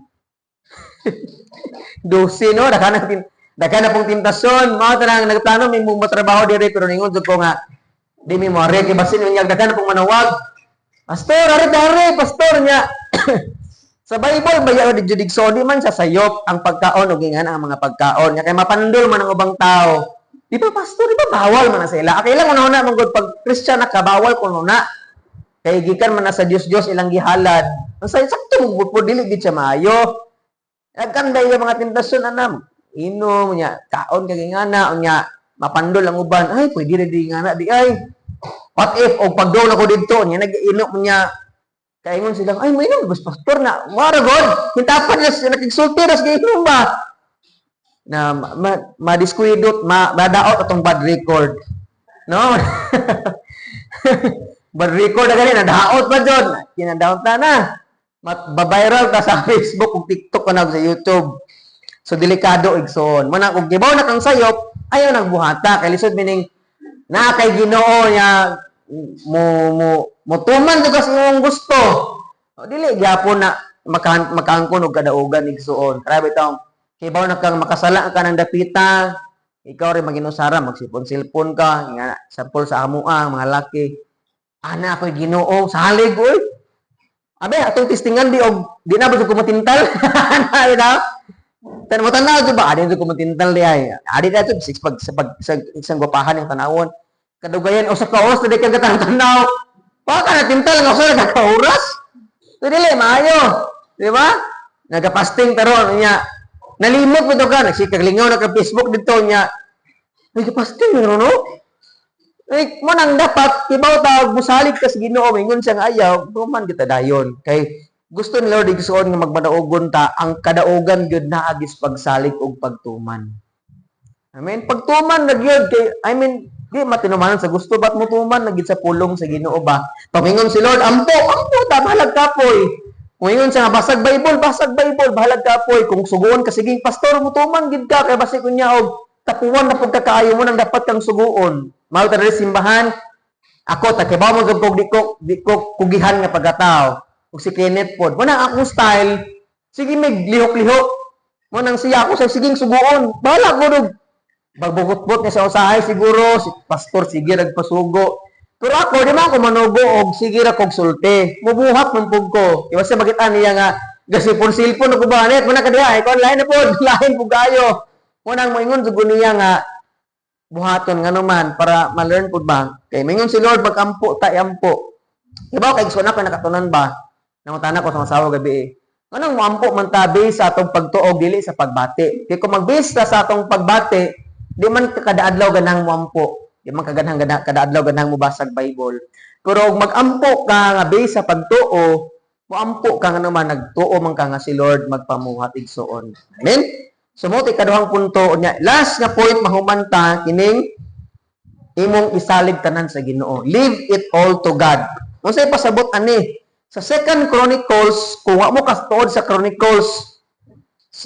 Dusi no, daghan na pong tentasyon. Mao tanang nagplano may mo trabaho dire pero ningon jud ko nga di mi mo kay basin unyag daghan na pong manawag. "Pastor, ari dari, pastor niya." Sa Bible ba di jud, igsoon, di man sa sayop ang pagkaon ug ingan ang mga pagkaon nga kay mapandol man ang ubang tao. "Di ba, pastor, di ba bawal man na sila?" Akay lang una man gud pag Christian na ka, bawal kuno na. Kay gikan man na sa Dios Dios ilang gihalad. Ang say sakto mo po, dili gid siya maayo. Nagkanda yung mga tentasyon anam. Inom niya, kaon kag ingana unya mapandol ang uban. "Ay, pwede ra di ingana di ay." What if og pagdoon ako didto niya nag-inom niya, kaingon silang, "Ay, mainom bas pastor na." Wara god, hintapan niya siya nakigsulti ras giinom ba? Na ma, ma madaot atong bad record. No? Bad record na gani, nadaot pa jud. Kinadaot na na. Ba-viral ka sa Facebook ug TikTok ka na sa YouTube. So delikado, igsoon. Mo na kung gibaw na kang sayop, ayaw nang buhata kay lisod mining na kay Ginoo niya mo mo motuman jud ka sa imong gusto. O, dili gyapon na makaangkon og kadaugan, igsoon. Grabe tong kibaw na kang makasala ka ng dapita, ikaw rin maginusara, magsipon-silpon ka, nga sample sa amoa, mga laki. Ana ako'y Ginoo, salig oy. Abe, atong testingan di og di na ba jud ko matintal? Ana na. Tan mo tanaw jud ba? Adi jud ko matintal di ay. Adi na jud six pag sa pag sa isang gwapahan yung tanawon. Kadugayan usa ka oras di ka tanaw. Pa ka na tintal nga usa ka ka oras. So dili maayo. Di ba? Nagapasting pero niya nalimot mo to ka, nagsikag lingaw na ka Facebook dito niya. Nagapasting no? Eh, mo nang dapat kibaw ta musalig ka sa Ginoo, mingon siyang ayaw, tuman kita dayon. Kay gusto ni Lord, igsoon, nga magmadaugon ta, ang kadaugan gyud naagis pagsalig og pagtuman. Amen. Pagtuman na gyud kay, I mean, di matinumanan sa gusto ba't mutuman na gyud sa pulong sa Ginoo ba. Pamingon si Lord, "Ampo, ampo ta, bahalag kapoy." Muingon siya nga basag Bible, basag Bible, bahalag kapoy. Kung suguon ka sige pastor, mutuman gid ka kay basi kunya og tapuwan na pud ka kaayo mo nang dapat kang suguon. Mao ta diri simbahan, ako ta kibaw mo gud kog di ko kugihan nga pagkatao. Ug si Kenneth pod. Mo nang akong style, sige mig lihok-lihok. Mo nang siya ako sa siging suguon. Bahala ko dog. Bagbukot-bot niya sa usahay siguro, si pastor sige nagpasugo. Pero ako, di man ako manugo og sige ra kog sulti. Mubuhat man pug ko. Iwas sa makita niya nga gasipon-silpon ako ba net mo na kadiha, ikaw lain na pod, lain pug kayo. Mo nang moingon jud ko niya nga buhaton ngano man para ma-learn pud ba. Kay mingon si Lord magampo ta, iampo. Diba kay gusto na ko nakatunan ba? Nangutana ko sa asawa gabi eh. Anong moampo man ta base sa atong pagtuo, dili sa pagbati? Kay kung mag-base ka sa atong pagbati, di man ka kada adlaw ganang moampo. Di man ka ganang kada adlaw ganang mobasag Bible. Pero og magampo ka nga base sa pagtuo, moampo ka nga naman nagtuo man ka nga si Lord magpamuhat, igsoon. Amen? So mo ikaduhang punto nya, last nga point, mahuman ta kining imong isalig tanan sa Ginoo. Leave it all to God. Unsay pasabot ani? Sa Second Chronicles, kung wa mo katuod sa Chronicles,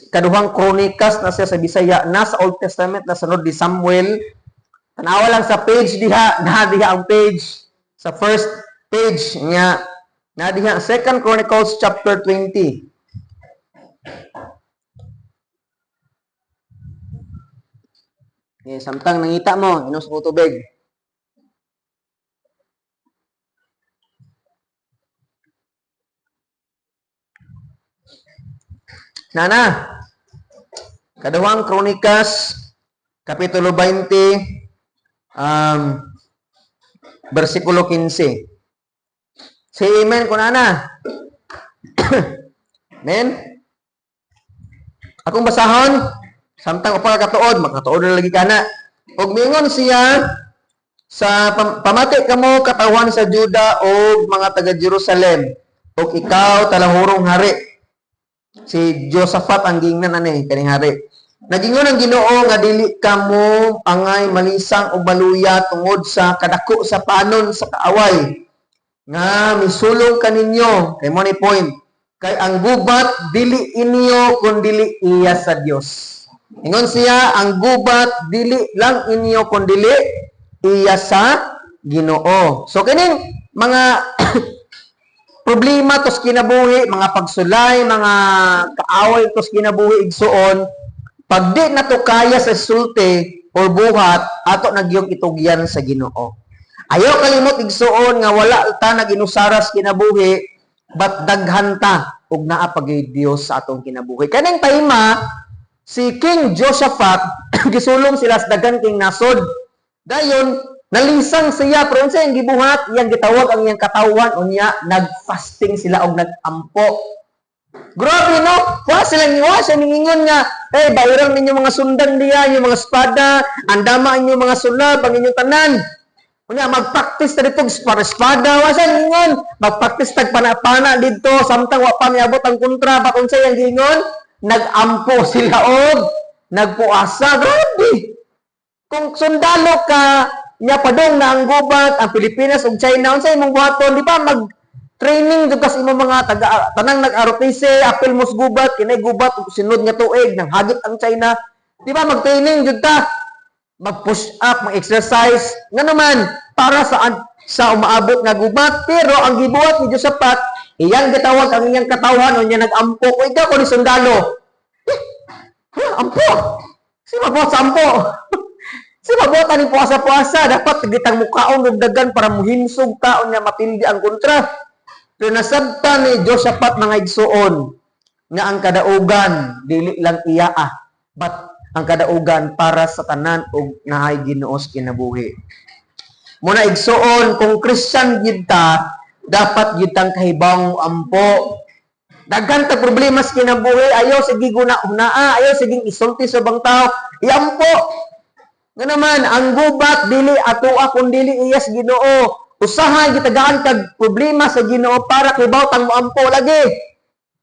Kaduhang Kronikas na siya sa Bisaya, nasa Old Testament, nasa sunod ni Samuel. Tanawa lang sa page diha, na diha ang page sa first page niya. Na diha Second Chronicles chapter 20. Okay, samtang nangita mo, inom sa tubig. Nana, Kaduhang Kronikas, Kapitulo 20, versikulo 15. Say amen kung ana. Amen? Akong basahon, samtang upa katuod, makatuod na lagi kana. Ug miingon siya sa pamati kamo, katawhan sa Juda og mga taga Jerusalem, ug ikaw, talahurong hari. Si Josaphat ang gingnan ani kaning hari. Nagingon ang Ginoo nga dili kamo angay malisang og maluya tungod sa kadako sa panon sa kaaway nga misulong kaninyo. Kay mo ni point. Kay ang gubat dili inyo kun dili iya sa Dios. Ingon siya, ang gubat dili lang inyo kun dili iya sa Ginoo. So kining mga problema tos kinabuhi, mga pagsulay, mga kaaway tos kinabuhi, igsuon, pag di nato kaya sa sulti or buhat, ato nagyong itugyan sa Ginoo. Ayaw kalimot, igsuon, nga wala ta naginusaras kinabuhi, but daghan ta ug naa pagay Dios sa atong kinabuhi. Kaning time, si King Josaphat gisulong sila sa daghan king nasod. Dayon nalisang siya, pero unsa iyang gibuhat? Iyang gitawag ang iyang katawhan, unya nagfasting sila og nagampo. Grabe, no? Wa sila wa siya ningingon nga, "Hey, bawiran ninyo mga sundan diya, yung mga espada, andama inyo mga sulab, ang inyong tanan. Unya magpractice ta dito para espada." Wa siya ningon, "Magpractice tag pana-pana didto samtang wa pa miabot ang kontra." Ba unsa iyang giingon? Nagampo sila og nagpuasa. Grabe. Kung sundalo ka, nya padong na ang gubat, ang Pilipinas ug China, unsa imong buhaton? Di ba mag training jud kas imong mga taga tanang nag-ROTC, apil mo sa gubat, kinay gubat ug sunod nga tuig nang hagit ang China. Di ba mag-training jud ta? Mag-push up, mag-exercise, nga naman para sa umaabot nga gubat. Pero ang gibuhat ni Josaphat, iyang gitawag ang iyang katawhan, unya nag-ampo. Kung ikaw ni sundalo, eh, ha, ampo. Si mabuhat sa ampo. Si mabuhat ani puasa-puasa, dapat gitang mukaon og dagan para muhinsog ta, unya mapildi ang kontra. Pero nasabta ni Josaphat, mga igsuon, nga ang kadaugan dili lang iya but ang kadaugan para sa tanan og naay Ginoo sa kinabuhi. Muna, igsuon, kung Christian gid ta, dapat gid tang kahibawng ampo. Daghan ta problema sa kinabuhi, ayaw sige guna-hunaa, ayaw sige isulti sa ubang tao, iampo. Nga naman, ang gubat dili atoa kun dili iya sa Ginoo. Usahay gitagaan kag problema sa Ginoo para kibaw tang moampo lagi.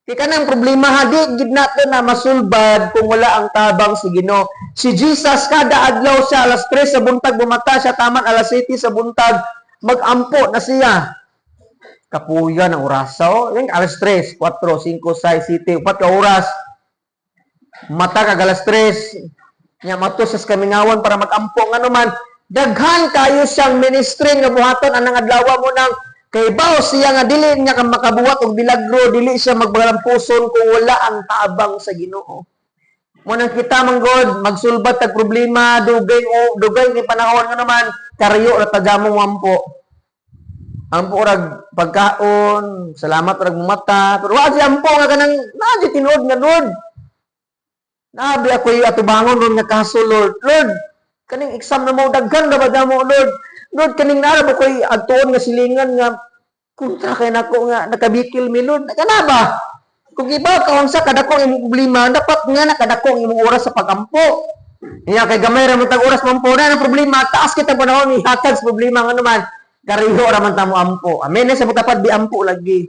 Kay kanang problema ha, di gid nato na masulbad kung wala ang tabang sa Ginoo. Si Jesus, kada adlaw siya, alas 3 sa buntag bumata siya, taman alas 7 sa buntag magampo na siya. Kapuya ng orasa oh. Yung alas 3, 4, 5, 6, 7, 4 ka oras. Mata kag alas 3. Nya mato sa kamingawan para magampo, nga naman daghan kayo siyang ministry nga buhaton anang adlaw mo nang kay baw siya nga dili niya ka makabuhat og milagro, dili siya magbalampuson kung wala ang tabang sa Ginoo. Mo nang kita man god magsulbat tag problema, dugay o dugay ni panahon, nga naman karyo ra taga mo ampo. Ampo rag pagkaon, salamat rag mata, pero wa siya ampo nga kanang naa tinuod nga, "Lord, nabi ako yung atubangon ron nga kaso, Lord. Lord, kaning exam na mo, daghan na ba mo, Lord? Lord, kaning naa ba ko'y adtuon nga silingan nga kontra kay nako nga nakabikil mi, Lord." Kana ba? Kung iba ka unsa kadako ang imong problema, dapat nga nakadako ang imong oras sa pagampo. Iya kay gamay ra man tag oras mampo na ang problema, taas kita panahon ihatag sa problema, nga naman kariho ra man ta mo ampo. Amen sa mutapad bi ampo lagi.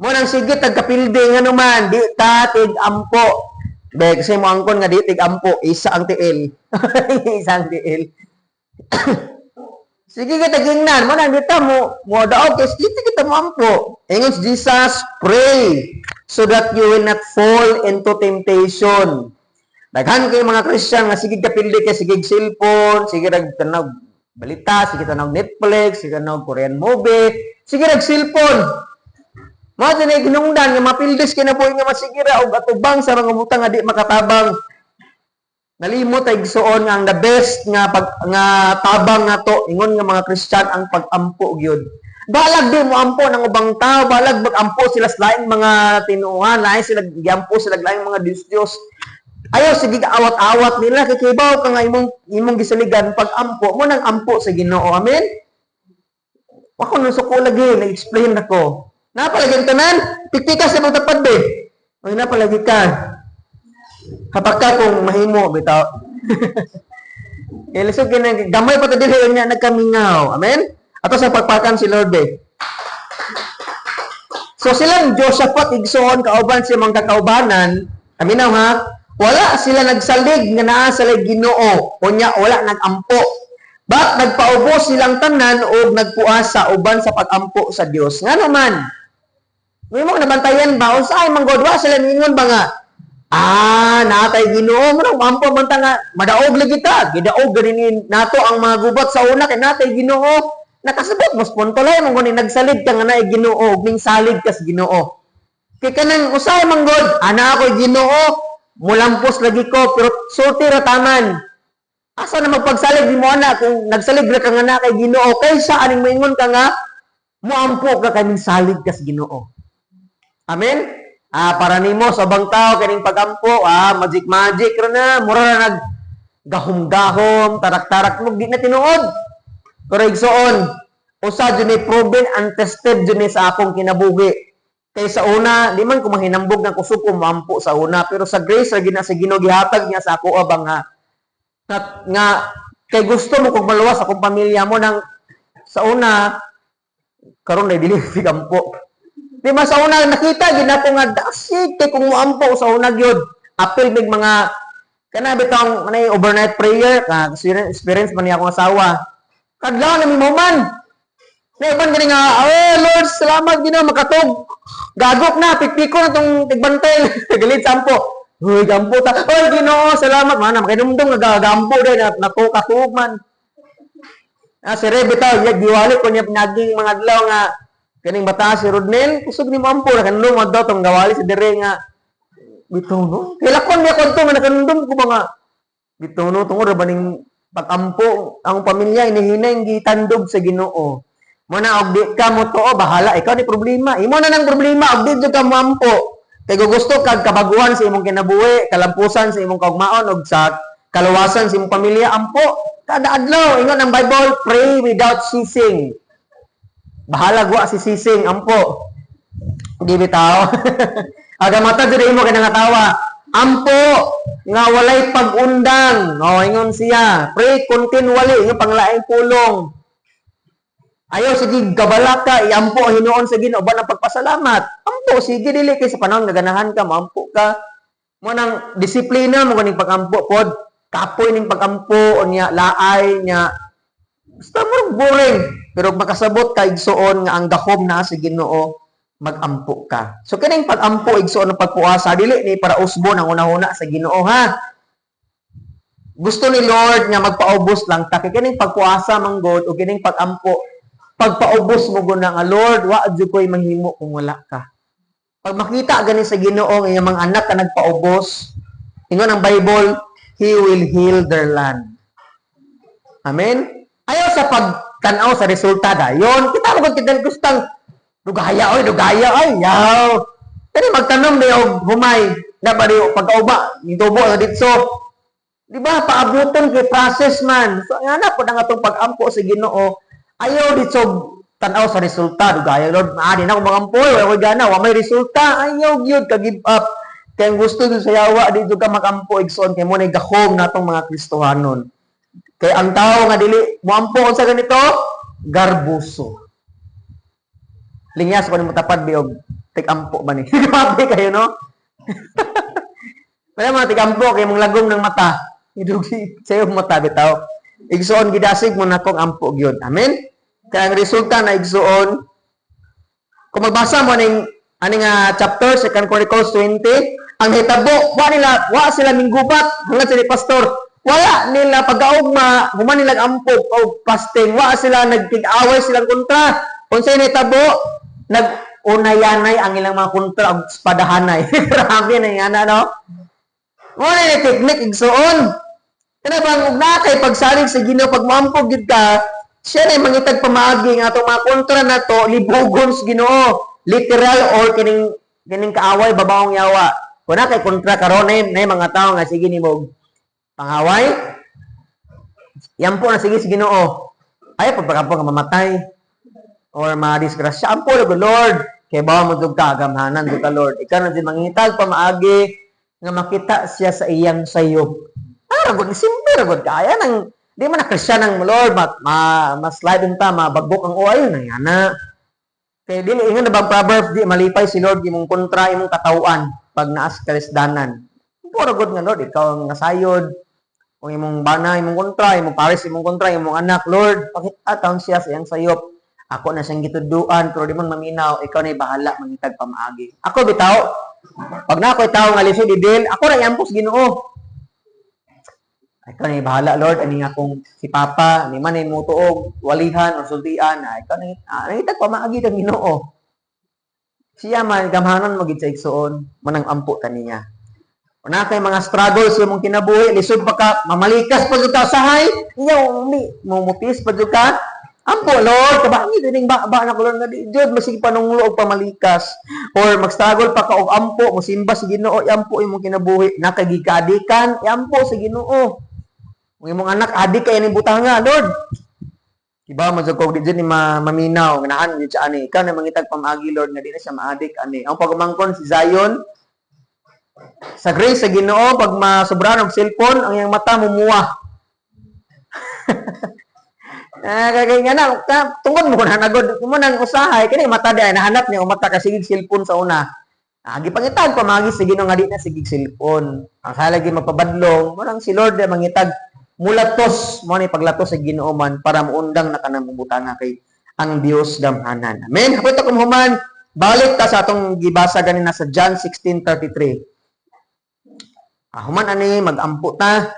Mo nang sige tag kapildi, nga naman di ta tig ampo. Be, kasi mo angkon nga di tig ampo, isa ang tiil. Isa ang tiil. Sige kita gingnan, mo nang dita mo mo daog kay sige kita mo ampo. Ingon si Jesus, "Pray so that you will not fall into temptation." Daghan kay mga Christian nga sige kapildi kay sige cellphone, sige rag tanaw balita, sige tanaw Netflix, sige tanaw Korean movie, sige rag cellphone. Mao din ay ginungdan nga mapildis kinabuhi nga masigira og atubang sa mga butang nga di makatabang. Nalimot ay igsuon nga ang the best nga pag nga tabang nato, ingon nga mga Christian, ang pag-ampo gyud. Balag di mo ampo ng ubang tao, balag mag-ampo sila sa laing mga tinuohan, lain sila giampo sila laing mga Diyos Diyos. Ayaw sige awat-awat nila kay kibaw ka nga imong imong gisaligan pag-ampo mo nang ampo sa Ginoo. Amen. Ako nung suko lagi, nag-explain ako. Napalagi ang tanan, pikpika sa mga tapad be. Ay, napalagi ka. Hapak ka kung mahimo, bitaw. Kaya lisod kina, gamay pa ta dili niya nagkamingaw. Amen? Ato sa pagpakan si Lord be. So silang Josaphat, igsoon, kauban sa mga kakaubanan, aminaw ha, wala sila nagsalig nga naa sa Ginoo, unya wala nagampo. But nagpaubos silang tanan og nagpuasa uban sa pagampo sa Dios. Ngano man? May mo nabantayan ba unsa ay manggod wa sila ningon ba nga natay Ginoo mo nang ampo man ta nga madaog lagi ta. Gidaog ganin nato ang mga gubat sa una kay natay Ginoo. Nakasabot mo spontolay mo gani nagsalig ka nga naay Ginoo ug ning salig ka sa Ginoo. Kay kanang usahay man god, ana ako Ginoo, mulampos lagi ko pero sulti ra taman. Asa na magpagsalig nimo ana kung nagsalig ra ka nga na kay Ginoo kaysa aning moingon ka nga moampo ka kay salig ka sa Ginoo? Amen? Para nimo sa ubang tao kaning pagampo, magic magic ra na, mura ra nag gahom-gahom, tarak-tarak mo di na tinuod. Pero igsoon, usa jud ni proven and tested jud ni sa akong kinabuhi. Kay sa una, di man ko mahinambog nga kusog ko moampo sa una, pero sa grace ra gina sa Ginoo gihatag niya sa ako abang nga kay gusto mo kog maluwas akong pamilya mo nang sa una karon na dili ampo. Di ba sa una nakita gid nako nga dasig kay kung moampo sa una gyud. Apil mig mga kana bitong manay overnight prayer ka experience man niya akong asawa. Kadlaw na mi mo man. Na iban gani nga, "Oh Lord, salamat Ginoo makatug." Gagok na pikpiko na tong tigbantay. Galit sampo. Hoy, gampo ta. Oy, Ginoo, salamat man. Makinumdum nga gagampo day na nato katug man. Si Reb bitaw, ya giwali ko niya naging mga adlaw nga kaning bata si Rodnel, kusog ni mo ampo nakanumdum daw tong gawali si dire nga bitaw no. Kilakon niya konto nga nakanumdum ko mga bitaw no tungod ra ba ning pag-ampo ang pamilya inihinay gitandog sa Ginoo. Mo na og di ka mo tuo, bahala ikaw ni problema. Imo na nang problema og di jud ka moampo. Kay gusto kag kabaguhan sa imong kinabuhi, kalampusan sa imong kaugmaon ug sa kaluwasan sa imong pamilya, ampo. Kada adlaw, ingon ang Bible, "Pray without ceasing." Bahala wa si ceasing, ampo. Di bitaw. Aga mata jud imo kay nangatawa. Ampo nga walay pag-undang. No, ingon siya. "Pray continually," ingon panglaing pulong. Ayaw sige kabalaka, iampo ang hinuon sa Ginoo ba ng pagpasalamat. Ampo sige dili kay sa panahon nga ganahan ka, moampo ka. Mo nang disiplina mo ganing pagampo pod. Kapoy ning pagampo unya laay nya. Basta mo boring pero makasabot ka, igsuon, nga ang gahom na sa Ginoo, magampo ka. So kining pagampo, igsuon, ng pagpuasa dili ni para usbo ng una-una sa Ginoo ha. Gusto ni Lord nga magpaubos lang ta kay kining pagpuasa man god o kining pagampo, pagpaubos mo guna nga, "Lord, wa jud ko'y mahimo kung wala ka." Pag makita gani sa Ginoo nga iyang mga anak ka nagpaubos, ingon ang Bible, He will heal their land. Amen? Ayaw sa pagtanaw sa resulta dayon. Kita mo kung kita gustang dugaya oy, dugaya ay, yaw. Kani magtanom di og humay, na ba di pagkauba, nitubo na ditso. Di ba paabuton kay process man. So nga na po ang atong pag-ampo sa Ginoo, ayaw ditso tanaw sa resulta, dugaya Lord, maadi na ako magampo, wala ko gana, wa may resulta, ayaw gyud ka give up. Kay ang gusto dun sa yawa, di jud ka makampo, igsoon, kay mo na gahom natong mga Kristohanon. Kay ang tao nga dili moampo sa ganito, garbuso. Lingyas ko nimo tapad biog. Tig-ampo ba ni? Grabe kayo, no? Wala mga tig-ampo kay mong lagom ng mata. Idugi sayo mata bitaw. Igsuon, gidasig mo na kong ampo gyud. Amen? Kaya ang resulta na, igsuon, kung magbasa mo ning ani nga chapter, 2 Chronicles 20, ang hitabo, wa sila minggubat hanggang sa ni pastor. Wala nila pagkaugma, human nila ampo o fasting, wa sila nagtig-away silang kontra. Unsay nahitabo, nag unayanay ang ilang mga kontra og espadahanay. Grabe na yan, no? Mo na ni technique, igsuon. Kana bang ug na kay pagsalig sa Ginoo, pag moampo gid ka, siya na mangitag pamaagi nga atong mga kontra nato libugon sa Ginoo. Literal or kining kining kaaway, babaong yawa. Kung na kay kontra karon na mga tawo nga sige nimo pangaway, yampo na sige sa Ginoo. Ay pagpakampo nga mamatay or madisgrasya. Ampo na, Lord. Kay bawa mo dug ka, gamhanan dug ka, Lord. Ikaw na din mangitag pamaagi nga makita siya sa iyang sayop. Ah, ragod, simple ragod kaya nang di man na Christian ang Lord, ma, ma slide ta, mabagbok ang uay na yana. Kay dili ingon na bang proverb, di malipay si Lord imong kontra imong katawhan pag naas kalisdanan. Puro good nga, Lord, ikaw ang nasayod. Kung imong bana imong kontra, imong pares imong kontra, imong anak, Lord, pakita taon siya sa iyang sayop. Ako na siyang gituduan, pero di man maminaw, ikaw na bahala mangitag pamaagi. Ako bitaw, pag na ako'y tao nga lisod i-deal, ako ra iampos Ginoo. Ikaw na bahala, Lord, ani nga kung si Papa, ni man ay mutuog, walihan or sultian, ikaw na, nangitag pamaagi kang Ginoo. Siya man, gamhanan mo gid sa igsuon, manang ampo kaniya. Una kay mga struggles sa imong kinabuhi, lisod pa ka, mamalikas pa jud ka sahay, iya umi, mumupis pa jud ka. Ampo, Lord, kabangi din ba ba na ko, Lord, nga di jud masige panunglo og pamalikas or mag-struggle pa ka og ampo, mosimba sa Ginoo, iampo imong kinabuhi, nakagikadikan, iampo sa Ginoo. Kung imong anak adik kay ning butanga, Lord. Iba man jud kog di jud ni maminaw, ganahan jud siya ani. Ikaw na mangitag pamaagi, Lord, nga di na siya maadik ani. Ang pagumangkon si Zion sa grace sa Ginoo, pag masobrahan og cellphone, ang iyang mata mumuwa. Ah, kay nga na, tungod mo na nagod mo nang usahay kini mata di ay nahanap niya ang mata kasi cellphone sa una. Ah, gipangitag pamagi sa Ginoo nga di na sige cellphone. Ang halagi magpabadlong, mo nang si Lord ay mangitag mulatos mo ni paglatos sa Ginoo man para muundang na kanang butanga kay ang Dios gamhanan. Amen. Hapit akong human, balik ta sa atong gibasa ganina sa John 16:33. Ah, human ani magampo ta.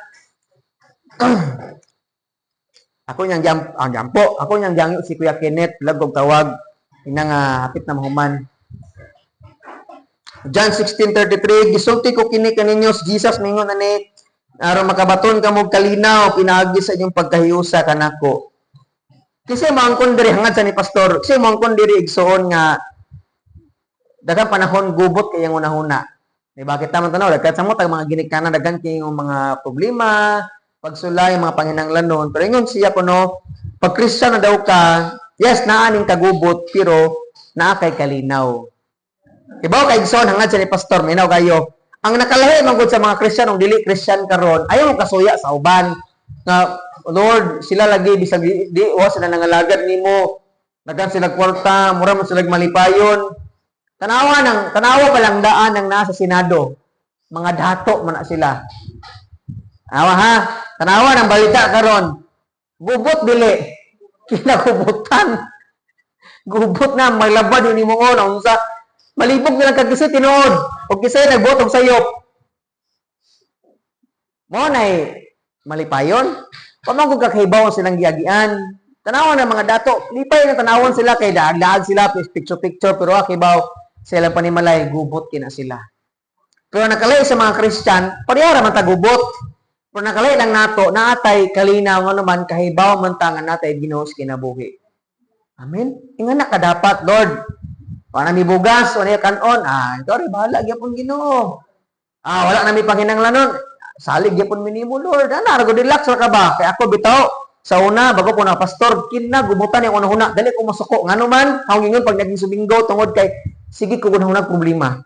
Ako niyang jam, jampo. Ako niyang jangyo si Kuya Kenneth, lagog tawag. Ina nga hapit na mahuman. John 16:33, "Gisulti ko kini kaninyo," si Jesus mingon ani, "aron makabaton kamo og kalinaw pinaagi sa inyong pagkahiusa kanako." Kasi moangkon diri hangad sa ni pastor, kasi moangkon diri, igsuon, nga daghang panahon gubot kay ang unahuna. Di ba kita man tanaw daghan sa mo tag mga ginikanan, daghan kay mga problema, pagsulay, mga panginahanglanon. Pero ingon siya kuno, pag Christian na daw ka, yes, naa ning kagubot pero naa kay kalinaw. Ibaw kay igsoon, hangad sa ni pastor, minaw kayo. Ang nakalahi man gud sa mga Christian ug dili Christian karon, ayaw mo kasuya sa uban. Nga Lord, sila lagi bisag di wa sila nangalagad nimo. Daghan sila kwarta, mura man sila malipayon. Tanawa pa lang daan ang nasa Senado. Mga dato man na sila. Awa ha, tanawa ng balita karon. Gubot dili. Kinagubutan. Gubot na maglabad ni mo na unsa. Malibog na lang kag kasi tinuod. Og kisay nagbuot og sayop. Mo nay malipayon. Pamangkog kakahibaw silang giagian. Tanawan ng mga dato, lipay na tanawon sila kay daag-daag sila, picture picture, pero akibaw sila panimalay, gubot kina sila. Pero nakalay sa mga Christian, pareha ra man ta gubot. Pero nakalay lang nato, naatay kalinaw nga naman kahibaw man ta nga natay Ginoo sa kinabuhi. Amen. Ingana ka dapat, Lord. Wala mi bugas, wala kanon. Ah, ikaw rin, bahala gyapon Ginoo. Ah, wala na mi panginahanglanon. Salig gyapon mi nimo, Lord. Ana, rago relax ra ka ba? Kay ako bitaw, sa una, bago ko na pastor, kina gubutan yung una-huna. Dali ko masuko. Ngano man, akong ingon pag naging suminggo, tungod kay sige ko gunahunag problema.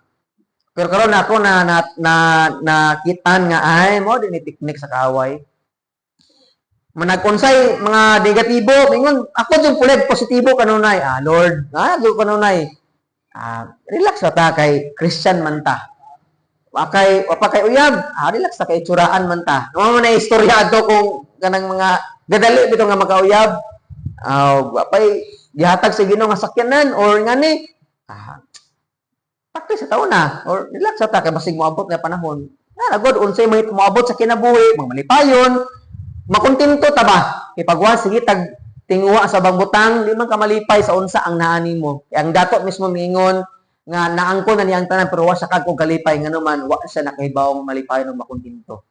Pero karon ako na na na nakitan nga ay mo din ni teknik sa kaaway. Manag-unsay mga negatibo, mingon ako jud puled positibo kanunay. Ah, Lord, ah, jud kanunay. Relax ra ta kay Christian man ta. Wa pa kay uyab, relax ta kay itsuraan man ta. Mao man na istorya ato kung kanang mga gadali bitaw nga makauyab. Wa pay gihatag sa Ginoo nga sakyanan or ngani. Practice sa taon na or relax sa ta kay basig moabot nga panahon. God, unsay may moabot sa kinabuhi, mga malipayon, makontento ta ba? Kay pagwa sige tag tinguha sa bang butang, di man ka malipay sa unsa ang naa nimo. Kay ang dato mismo miingon nga naangkon na niya ang tanan pero wa siya kag kalipay, ngano man wa siya nakahibaw nga malipayon ug makontento.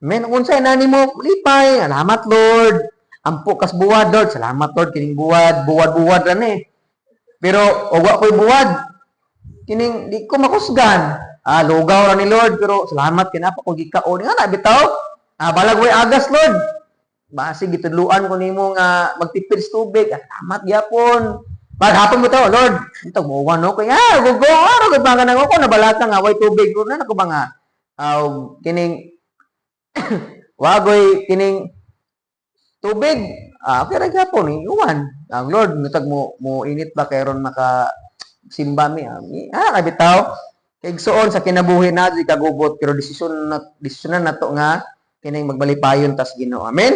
Men, unsay naa nimo, lipay, salamat, Lord. Ampo kas buwad, Lord, salamat, Lord, kining buwad, buwad-buwad ra ni. Pero og wa ko'y buwad, kining di ko makusgan. Lugaw ra ni, Lord, pero salamat kay naa pa ko gikaon. Nga na bitaw. Balag way agas, Lord. Basi gitudluan ko nimo nga magtipid sa tubig. Salamat gyapon. Maghapon mo to, Lord. Ito mo no kay gugo gud ba nga ko nabalaka nga way tubig ko na nako ba nga kining wagoy kining tubig. Okay ra gyapon iwan. Ang Lord mutag mo mo init ba kay ron maka simba mi. Kabitaw. Kay igsuon sa kinabuhi na di kagubot pero desisyon na nato nga kining magbalipayon tas Ginoo. Amen.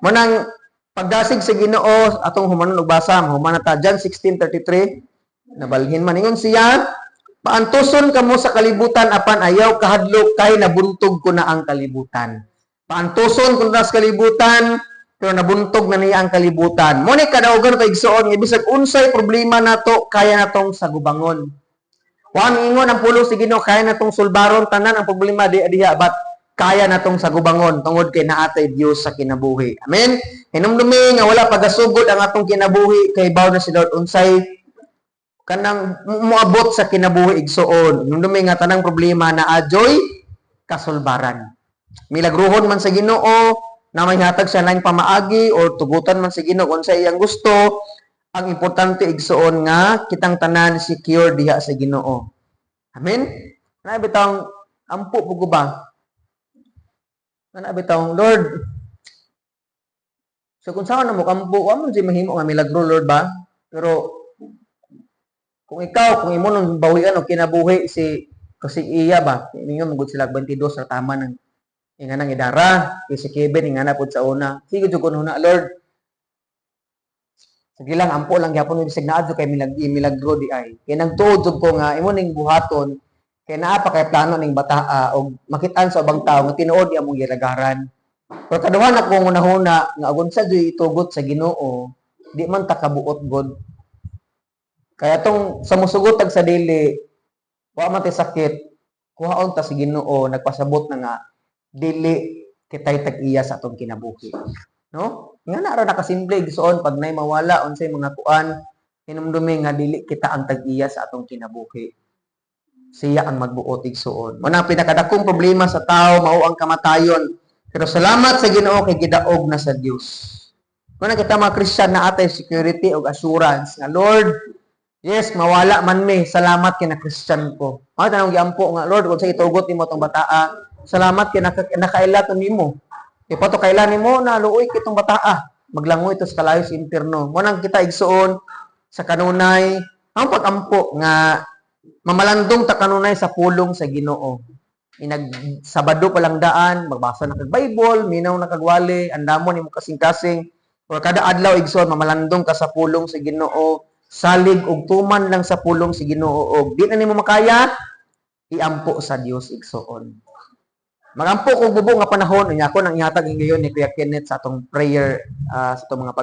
Mo nang pagdasig sa Ginoo atong humanon og basa, human na ta John 16:33, nabalhin man. Ingon siya, "Paantuson kamo sa kalibutan apan ayaw kahadlok kay nabuntog ko na ang kalibutan." Paantuson kun sa kalibutan pero nabuntog na niya ang kalibutan. Mo ni kadaugan kay igsuon nga bisag unsay problema nato, kaya natong sagubangon. Wa ingon ang pulong sa Ginoo kaya natong sulbaron tanan ang problema di diha, but kaya natong sagubangon tungod kay naa tay Dios sa kinabuhi. Amen. Hinumdumi nga wala pagasugod ang atong kinabuhi kay baw na si Lord unsay kanang moabot sa kinabuhi, igsuon. Hinumdumi nga tanang problema na adyoy kasulbaran. Milagruhon man sa Ginoo na may hatag siya laing pamaagi or tugutan man sa Ginoo kung sa iyang gusto, ang importante, igsuon, nga kitang tanan secure diha sa Ginoo. Amen. Na bitawng ampo pugo ba? Na bitawng Lord. So kung saan na mo kampo, wa man siya mahimo nga milagro, Lord ba? Pero kung ikaw, kung imo nung bawian og kinabuhi si kasi iya ba, ingon mo gud sila 22 sa tama ng inga nang idara, kay si Kevin inga na pud sa una. Sige jud kuno na, Lord. Sige lang, ampo lang gyapon bisag naa jud kay milagro di ay. Kay nagtuod jud ko nga imo ning buhaton kay naa pa kay plano ning bataa og makitaan sa ubang tawo nga tinuod di among gilagaran. Pero kaduhan ako ngunahuna nga agon sa jud itugot sa Ginoo, di man ta kabuot god. Kaya tong sa musugot tag sa dili, wa man tay sakit, kuhaon ta sa Ginoo, nagpasabot na nga dili kitay tag-iya sa atong kinabuhi. No? Nga na ra nakasimple, igsoon, pag nay mawala unsay mga kuan, hinumdumi nga dili kita ang tag-iya sa atong kinabuhi. Siya ang magbuot, igsuon. Mao na ang pinakadakong problema sa tao mao ang kamatayon. Pero salamat sa Ginoo kay gidaog na sa Dios. Kung na kita mga Christian na atay security og assurance nga Lord, yes, mawala man mi, salamat kay na Christian ko. Mao tanong giampo nga Lord, kung sa itugot nimo tong bataa, salamat kay nakaila to nimo. Kay pato kailan nimo na luoy kitong bataa, maglangoy to sa kalayo sa impierno. Mo nang kita, igsuon, sa kanunay ang pagampo nga mamalandong ta kanunay sa pulong sa Ginoo. Inag Sabado pa lang daan, magbasa na kag Bible, minaw na kag wali, andamon nimo kasing-kasing. Or kada adlaw, igsoon, mamalandong ka sa pulong sa Ginoo, salig og tuman lang sa pulong sa Ginoo og di na nimo makaya, iampo sa Dios, igsoon. Magampo kog bubo nga panahon, unya ako nang ihatag ngayon ni Kuya Kenneth sa atong prayer, sa atong mga